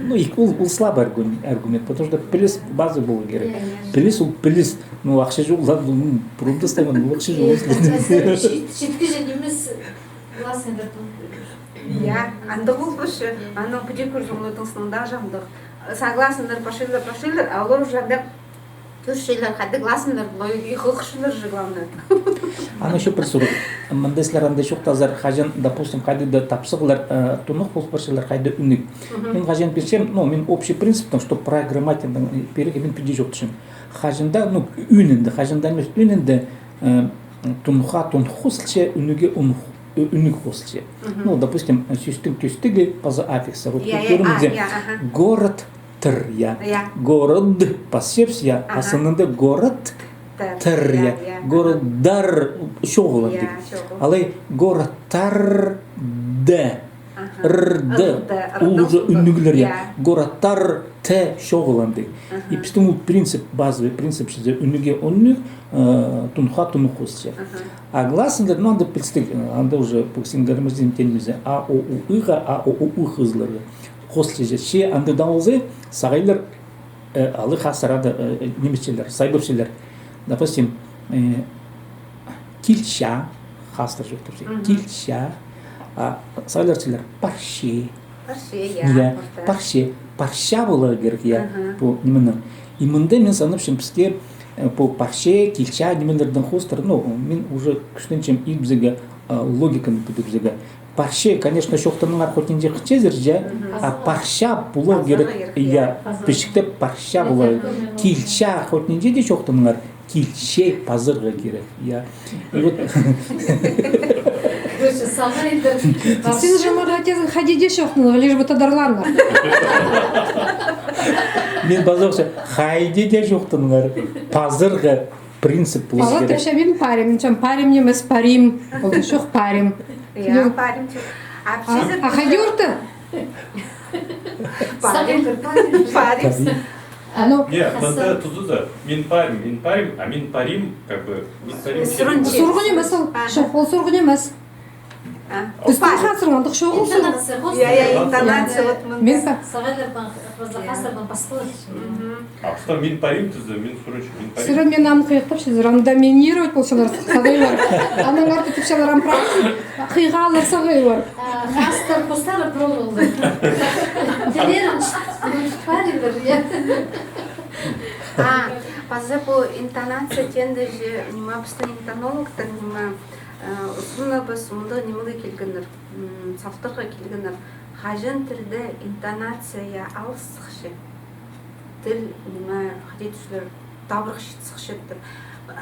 ну, и ол, ол слабый аргум-, аргумент, потому что піліс база поларға кирек. Я, я. Піліс ол піліс. Ну, ахча чоғыл, ладно, ну, пурунда стаман, ну, ахча чоғыл. Чит-, читкіҷе нимес, классный да. Я, андағ полбассың. Анаң піди кӧрзең, оларның сынында андағ. Сағ класслар пасчалар, пасчалар, а олар уже андағ кӧрчелер, хайдағ класслар, но и хығырчалар же, главное. Анаң ещё пір сурығ. Мында сірер анда чоохтазар, хаҷан, допустим, хайдағ-да тапсағлар, э, тунух пол парчалар, хайдағ ӱнӱк. Мгм. Мин хаҷан пілчем, ну, мин общий принциптең, что прай грамматикадаң пирерге мин піди чоохтапчам. Хаҷан даа, ну, ӱнінде, хаҷан даа нимес, ӱнінде, э, тунуха тунух хозылча, ӱнӱге ӱнӱк, э, ӱнӱк хозылча. Мгм. Ну, допустим, сӧстің тӧстігі паза аффиксі. Вот, я, я, кӧрімізде, а, я, ага. Город тыр, я. Я. Город пасчабыс, я. Ага. А сынында город тыр, я, я. Городтар чоғыл андағ. Я, чоғыл. Алай городтар да. Ага. Р, Д. Р, Д, Р, Д. Ол уже ӱнӱглер, я. Я. Городтар, Т чоғыл андағ. Ага. И пістің ол принцип, базовый принцип, что ӱнӱге ӱнӱк, э, тунуха тунух хозылча. Ага. А гласныйлар, ну, анда пілістіг, э, анда уже пу сингармазин тенмезе, а, о, у, ыға, а, о, у, у хозыларға. Хозылча, че анда даа полза, сағайлар, э, алай хазырада, э, нимесчелер, сайбапчалар. Допустим, э, килча, хазыр чоохтапча, мгм, килча, а, сағайлар чіли парча. Парча, я, я, парча. Парча поларға кирек, я, ага, пу нимені. И мында мин сағынчам, піске, э, пу парча, килча нимелердең хоостыра, ну, мин уже кӱстенчем ибзеге, э, логиканы пӱдібізерге. Парча, конечно, чоохтаныңар хоть нинҷе хынчазар, я, мгм, а парча поларға кирек, я, пазарға кирек, я, пазарға. Пічіктеп парча поларға. Мгм. Килча хоть нинҷе дее чоохтаныңар, килче пазарға кирек, я. И вот. Короче, сағай. Син же, может, айтарзың, хайди дее чоохтаныңар, лишь бы тадарланыңар. Мин пазох, хайди дее чоохтаныңар, пазарға принцип поларға кирек. Пазох тіпче, мин парим, чем парим нимес, парим. Ол чох парим. Я, парим чох. А, а хайди орта? Парим. Парим. А ну. Не, мында тузазы. Мин парим, мин парим, а мин парим, как бы, мин парим. Сурығ нимес ол. Ага. Чох, ол сурығ нимес. А, пістің опа. Хазыр андағ чоғыл. Интонация, хостыр. Я, я, интонация, вот мында. Мен па- Сағайлардаң, хазырдаң пасхалар. Мгм. А что, мин парим тізе, мин сурынча, мин парим. Сірер мин аны хыйыхтапчазар, ам доминировать полчалар сағайлар. Анаң артых тіпчелер, ам прай хыйғалар сағайлар. А, хастар, хостар пробовал. Тілерін парилар, я. А, паза пу интонация теенде же, ниме, пістің интонологтар, ниме, э, узуна пас мындағ нимеге килгеннер, м, сафтарға килгеннер. Хаҷан тілде интонация алыс сыхча, тіл, ниме, хайди тӱзер, табырах чит сыхча тіп.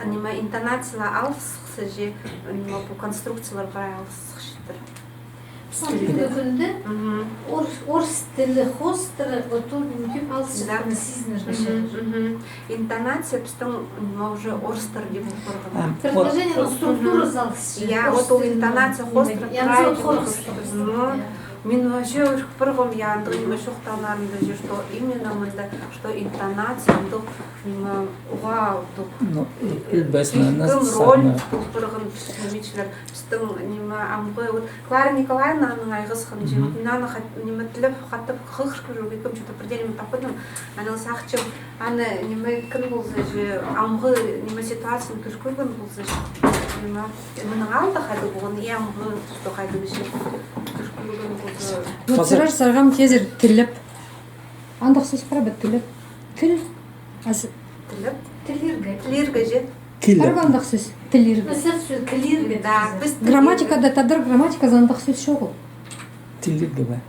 Ниме, интонациялар алыс сыхса же, ниме, пу конструкциялар прай алыс сыхча тіп. Пістің пӱӱнгі кӱнде орыс, орыс тілі хоостыра, вот ол мӱмкин алыс сыхханы сизінерге чарир. Интонация пістің, ниме, уже орыстар дее пол парған. Предложениенің структуразы алыс. Я, вот ол интонация хоостыра. Мин вообще ӧрік парғам, я, андағ ниме чоохтааннарында же, что именно мында, что интонация андағ, ниме, уғаа андағ. Ну, пілбеспін, кӧп роль пол парған, пістің, ниме, амғы, вот Клара Николаевна аның айғасханҷа, вот мин аны хат-, ниме, тілеп, хатап хығырып кӧргем, чё-то пірдее ниме таппадым. Анаң сағынчам, аны, ниме, кем полза же, амғы, ниме, ситуацияны кӧр кӧрген полза же, ниме, мының алнында хайдағ полған, и амғы туста хайдағ ниме кӧр кӧрген полза. Вот сірер сағам тизер тілеп. Андағ сӧс пар ба, тілеп. Тіл. Ас- Тілеп. Тілирге. Тілирге же. Тілеп. Пар ба андағ сӧс? Тілирге. Піс сӧс тілирге. Да, піс тілирге. Грамматикада, тадар грамматиказы андағ сӧс чоғыл. Тілирге бе?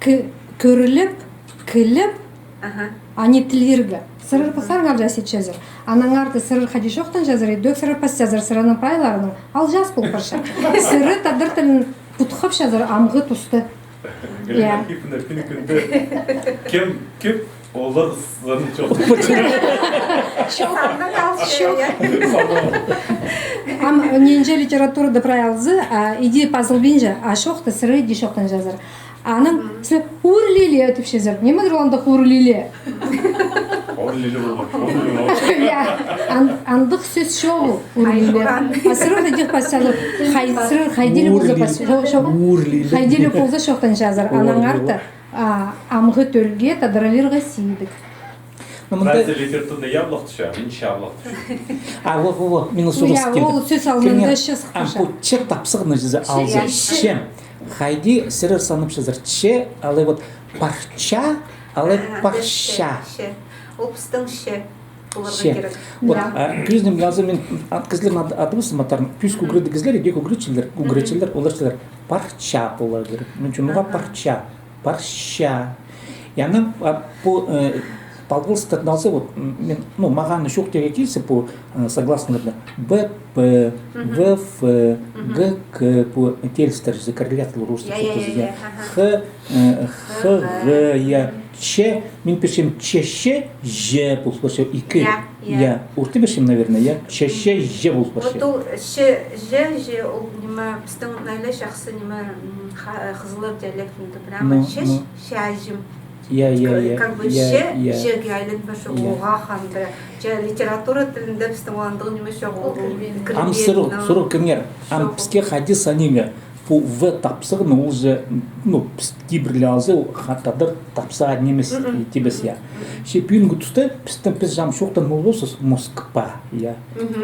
К-, кӧріліп, кіліп, аха, а не тілирге. Сірер пасарыңар час итчезер. Анаң арты сірер хайди чоохтанчазар, идӧк сірер пасчазар, сірернің прайларыңар алҷаас пол парча. Сірер тадар тілін путхапчазар амғы туста. Галина Архиповна, пӱӱнгі кӱнде кем, кем олар санын чоохтанча? Чох. Чох. Ам нинҷе литературада прай алза, а, иди пазылбинча, а чоохта сірер иди чоохтанчазар. Анаң сірер ур-лиле тіпчезер. Нимедір ол андағ ур-лиле? Ур-лиле полбас, ур-лиле полбас. Я, ан-, андағ сӧс чоғыл. Ур-лиле. А сірер хайди пасчазар, хай-, сірер хайди ле полза пас-, чо-, чо-, хайди ле полза чоохтанчазар, анаң арты, а, амғы тӧлге тадар алирға сидік. Ну, мында литературный яблоко тіпче, мин чаблоко тіпчем. А, во, во, во, минус. Я, ол сӧс алнында че сыхпаҷаң. А, пу че тапсағны чізе алза. Че. Хайди сірер санапчазар, че, алай вот парча, алай парча. Ол пістің че. Оларға кирек. Вот, а, кӧзідімге алза, мин, а, кізілернің ад-, адыбызын матарым. Пӱӱс кӱгредіг кізілер, иди кӱгретчелер, кӱгретчелер, олар чізе парча поларға кирек. Мин чон, ноға парча? Парча. Яны, а, пу, э, палғалыстарны алза, вот, м, мин, ну, мағаа аны чоохтирға килзе, пу, э, согласныйларны. Б П, В Ф, Г К, пу, э, тиилістер, коррелятор орыстап чоохтаза, я. Х, э, Х Г, я. Че, мин пирчем, че, че, же, пол парча, ікі. Я, я. Орта пирчем, наверное, я. Че, че, же пол парча. Вот ол че, же, же, ол, ниме, пістің найлы чахсы, ниме, м, ха-, хызыллар диалектінде прямо че, чазым. Я, я, я. Как бы че, жеге айланып парча, оғаа ханда. Че литература тілінде пістің ол андағ ниме чох, ол кірбеен. Ам сурығ, сурығ кӧріңер. Ам піске хайди санирға. Пу В тапсағны ол же, ну, піс кибірле алза, ол ха-, тадар тапсаан нимес, тибес, я. Че пӱӱнгі туста пістің, піс же ам чоохтаан полбаспыс Москва, я.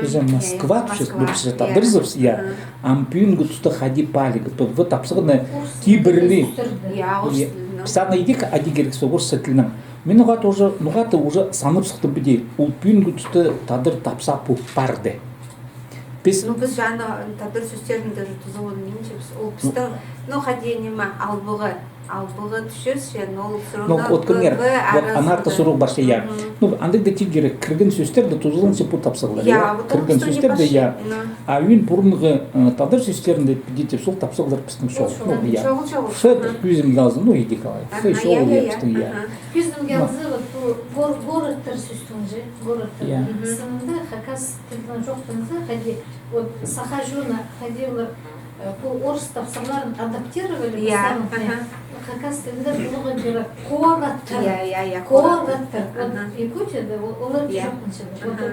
Піс же Москва тіпчебіс, ну, піс же тадарзыбыс, я. Ам пӱӱнгі туста хайди палиға, пу В тапсағны кибірле. Я, орыс тілінең. Піс аны идӧк, іди кирек со орыс тілінең. Мин ноға-да уже, ноға-да уже санап сыхтым піди. Ол пӱӱнгі туста тадар тапсаа пу парды. Піс... Ну, піс же аны тадар сӧстерін даже тузаланминчабыс. Ол пістің, ну, хайди ниме, албағы, албағы тӱсчебіс, но ол всё равно... Ну, от кӧріңер, вот аны артых сурығ парча, я. Ну, андағ даа тирге кирек, кірген сӧстерде тузаланча пу тапсағлар, я. Кірген сӧстерде, я. А ӧӧн пурунғы, э, тадар сӧстерінде піди тіп сол тапсағлар пістің чоғыл. Ну, я. Ф пір кӧзідімге алза, ну, идӧк алай. Ф чоғыл, я, пістің, я. Кӧзідімге алза, вот пу гор-, городтар сӧстің же, городтар. Я. Сынында хакас тілінең чоохтанза, хайди, вот, саха чоны, хайди олар, э, пу орыс тапсағларын адаптировали, я, пасханнар, я. Хакас тілінде поларға кирек городтар. Я, я, я, городтар. Вот Якутияда ол-, олар чоохтанча. Вот ол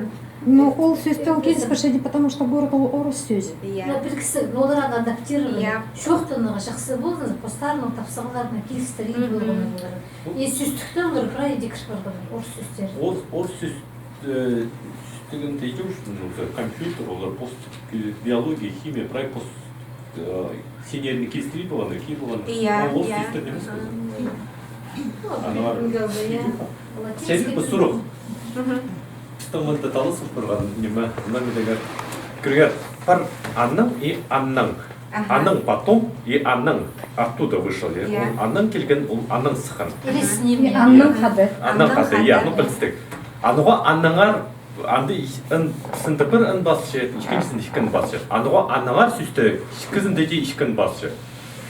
Ну, ол сӧстең киліспеҷең, потому что город ол орыс сӧзі. Иә. Ну, пілдістіг, ну, олар аны адаптировали. Иә. Чоохтанарға чахсы полған, постарының тапсағларына килістіре полған олар. И сӧстікте олар прай идіп кір парған, орыс сӧстер. Орыс, орыс сӧс-, э, сӧстігінде идіп, ну, компьютер, олар пос-, биология, химия, прай пос-, э, синерні килістіре полған, киліп полған. Иә, ол орыс сӧстер нимес полған. Аналар. Сәбит пе сурығ? Пістің мында таласып парған ниме, мына мидегер. Кӧргер, пар аның и аннаң. Анаң потом и анаң оттуда вышел, я? Ол анаң килген, ол анаң сыххан. Или с ними. Анаң хада. Анаң хада, я, ну, пілдістіг. Анаға аннаңар, анда ин, сында пір ин пасча, ікінҷізінде ікі ин пасча. Анаға аннаңар сӧсте, ікізінде дее ікі ин пасча.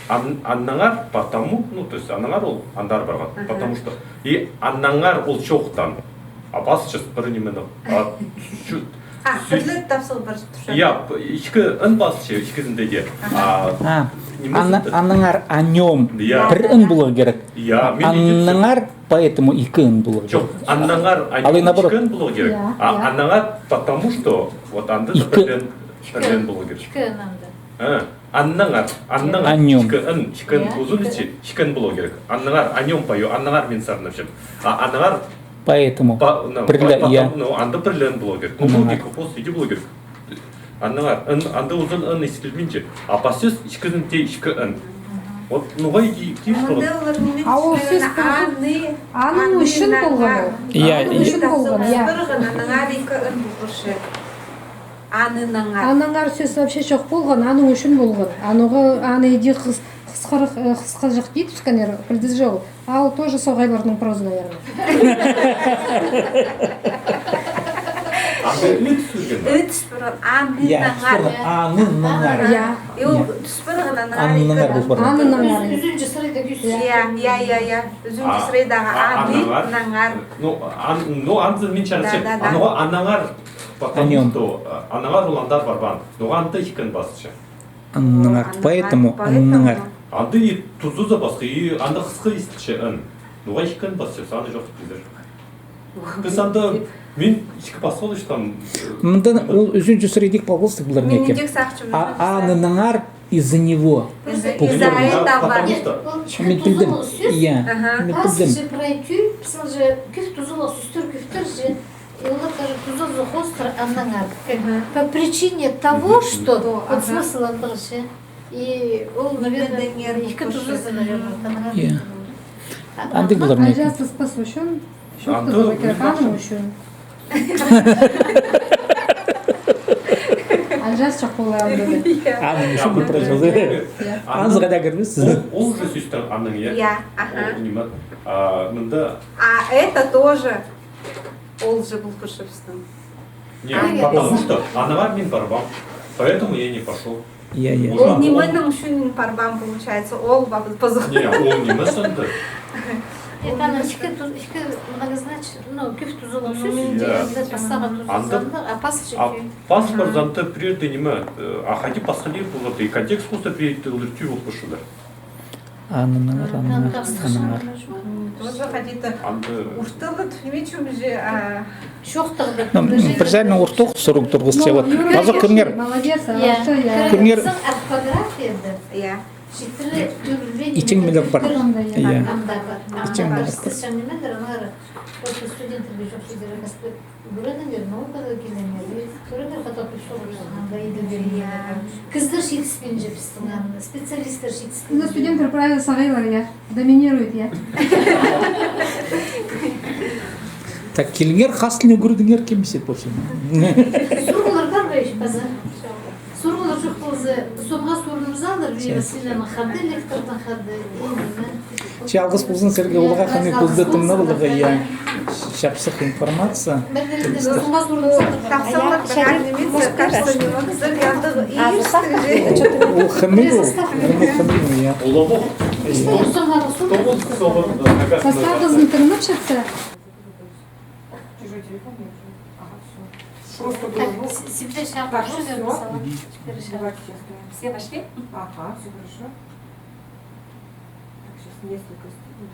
Ан-, аннаңар потому, ну, то есть аннаңар ол андар парған. Потому что и аннаңар ол чоохтаң. А пасча пір нимені, а, чу-, а, пірле тапсағ пар. Я, ікі ин пасча, ікізінде дее. А, аннаңар о нём. Я. Пір ин поларға кирек. Я, аннаңар поэтому ікі ин поларға кирек. Чох, аннаңар о нём ікі ин поларға кирек. А аннаңар потому что вот анда да пір ин, пір ин поларға кирек. Ікі ин анда. А. Аннаңар, аннаңар. О нём. Ікі ин, ікі ин узун итсе, ікі ин поларға кирек. Аннаңар о нём пою, аннаңар мин сарнапчам. А аннаңар поэтому. Пірле, я. Ну, анда пірле ин поларға кирек. Ну, логика пос иди поларға кирек. Аннаңар, ин, анда узун ин истілбинче. А пас сӧс ікізінде ікі ин. Вот, ну, ға иди, иди. А ол сӧс аның ӱчӱн полған ол. Я, аның ӱчӱн полған, я. Аннаңар ікі ин полған. Аннаңар. Аннаңар сӧс вообще чох полған, аның ӱчӱн полған. Анаға, аны иди хыс-, хысхар-, э, хысхаҷах тіп тӱскеннер, пілдіс чоғыл. А ол тоже соғайларның прозы, наверное. Анда ӱт сӱрген бе? Ӱт сӱрген, аннаңар. Я. И ол тӱс парған, аннаңар. Аннаңар полып парған. Аннаңар. Ӱзінҷі сырайда кӧс. Я, я, я, я. Ӱзінҷі сырайдағы аннаңар. Ну, ан-, ну, анзы мин чарасчам. Да, да, да. Анаға аннаңар. Потому что, э, аннаңар ол андар парбаан. Ноға анда ікі ин пасча? Аннаңар, поэтому аннаңар. Анда и тузазы пасха, и анда хысха истілче ин. Ноға ікі ин пасча, саны чох пілдір. Піс анда, мин ікі пасха олыштам. Мында ол ӱзінҷі сырай идӧк палғалыстығ полар. Мин неке. А, аннаңар из-за него. Из-за этого. Потому что. Мин пілдім. Я, мин пілдім. Пасча прай тӧӧй, пістің же кӧп тузалығ сӧстер, кӧптер же. И олар даже тузазы хоостыра аннаңар. По причине того, что вот смысл андағ же. И ол, наверное, ікі тузазы, наверное, аннаңар. Я. Андағ полар неке. Анҷас ыспас ӱчӱн, чоохтаза кирек, аның ӱчӱн. Анҷас чох полар андағ. Аның ӱчӱн не прочел. Я. Анзы хада кірбес. Ол, ол же сӧстең аның, я? Я, аха. Ол ниме, а, мында. А это тоже. Ол же полып парча пістің. Не, потому что аннаңар мин парбаам. Поэтому я не пошёл. Я, я. Ол нименің ӱчӱн парбаам, получается, ол ба-, пазох. Не, ол ниме сынды. Это аның ікі туз-, ікі многознач-, ну, кӧп тузалығ сӧс, анда пастағы тузазы анда, а пасча тӧӧй. Пас парза анда пірерде ниме, э, а хайди пасхалир полар, и контекст хоостыра пірерде олар тӧӧй полып парчалар. Аннаңар, аннаңар, аннаңар. Тоже хайди-да ортылы, ниме ӱчӱн же, а, чоохтағ. Ну, пір саринаң ортох сурығ турғысча, вот. Пазох кӧріңер. Молодец, а, я. Кӧріңер. Орфографияда. Я. Итчең милер пар. Я. Итчең милер пар. Просто студенттерге чох сӧстерні ӱгреніңер, наукаға киліңер, и кӧріңер, хатап сурығ, анда иділген. Кізілер читіспинче пістің, анда специалисттер читіспинче. Ну, студенттер прай сағайлар, я, доминирует, я. Так, киліңер, хас тілін ӱгредіңер, кем сет полча. Сурығлар пар ба ещё, паза? Сурығлар чох полза, сомға сурынып алар, Вера Васильевнаның хада, лекторның хада, и ниме. Че алғыс ползын сірерге, оларға хынығ кӧзідімні поларға, я. Чапсых информация. Ол хынығ ол, ол хынығ, я. Пастағызын тыңнап чатса. Чужой телефон, я уже. Ага, всё. Просто так, было, ну, с-, себе щас так, ну, всё. Давайте сейчас. Все вошли? Ага, всё хорошо. Так, сейчас несколько секунд.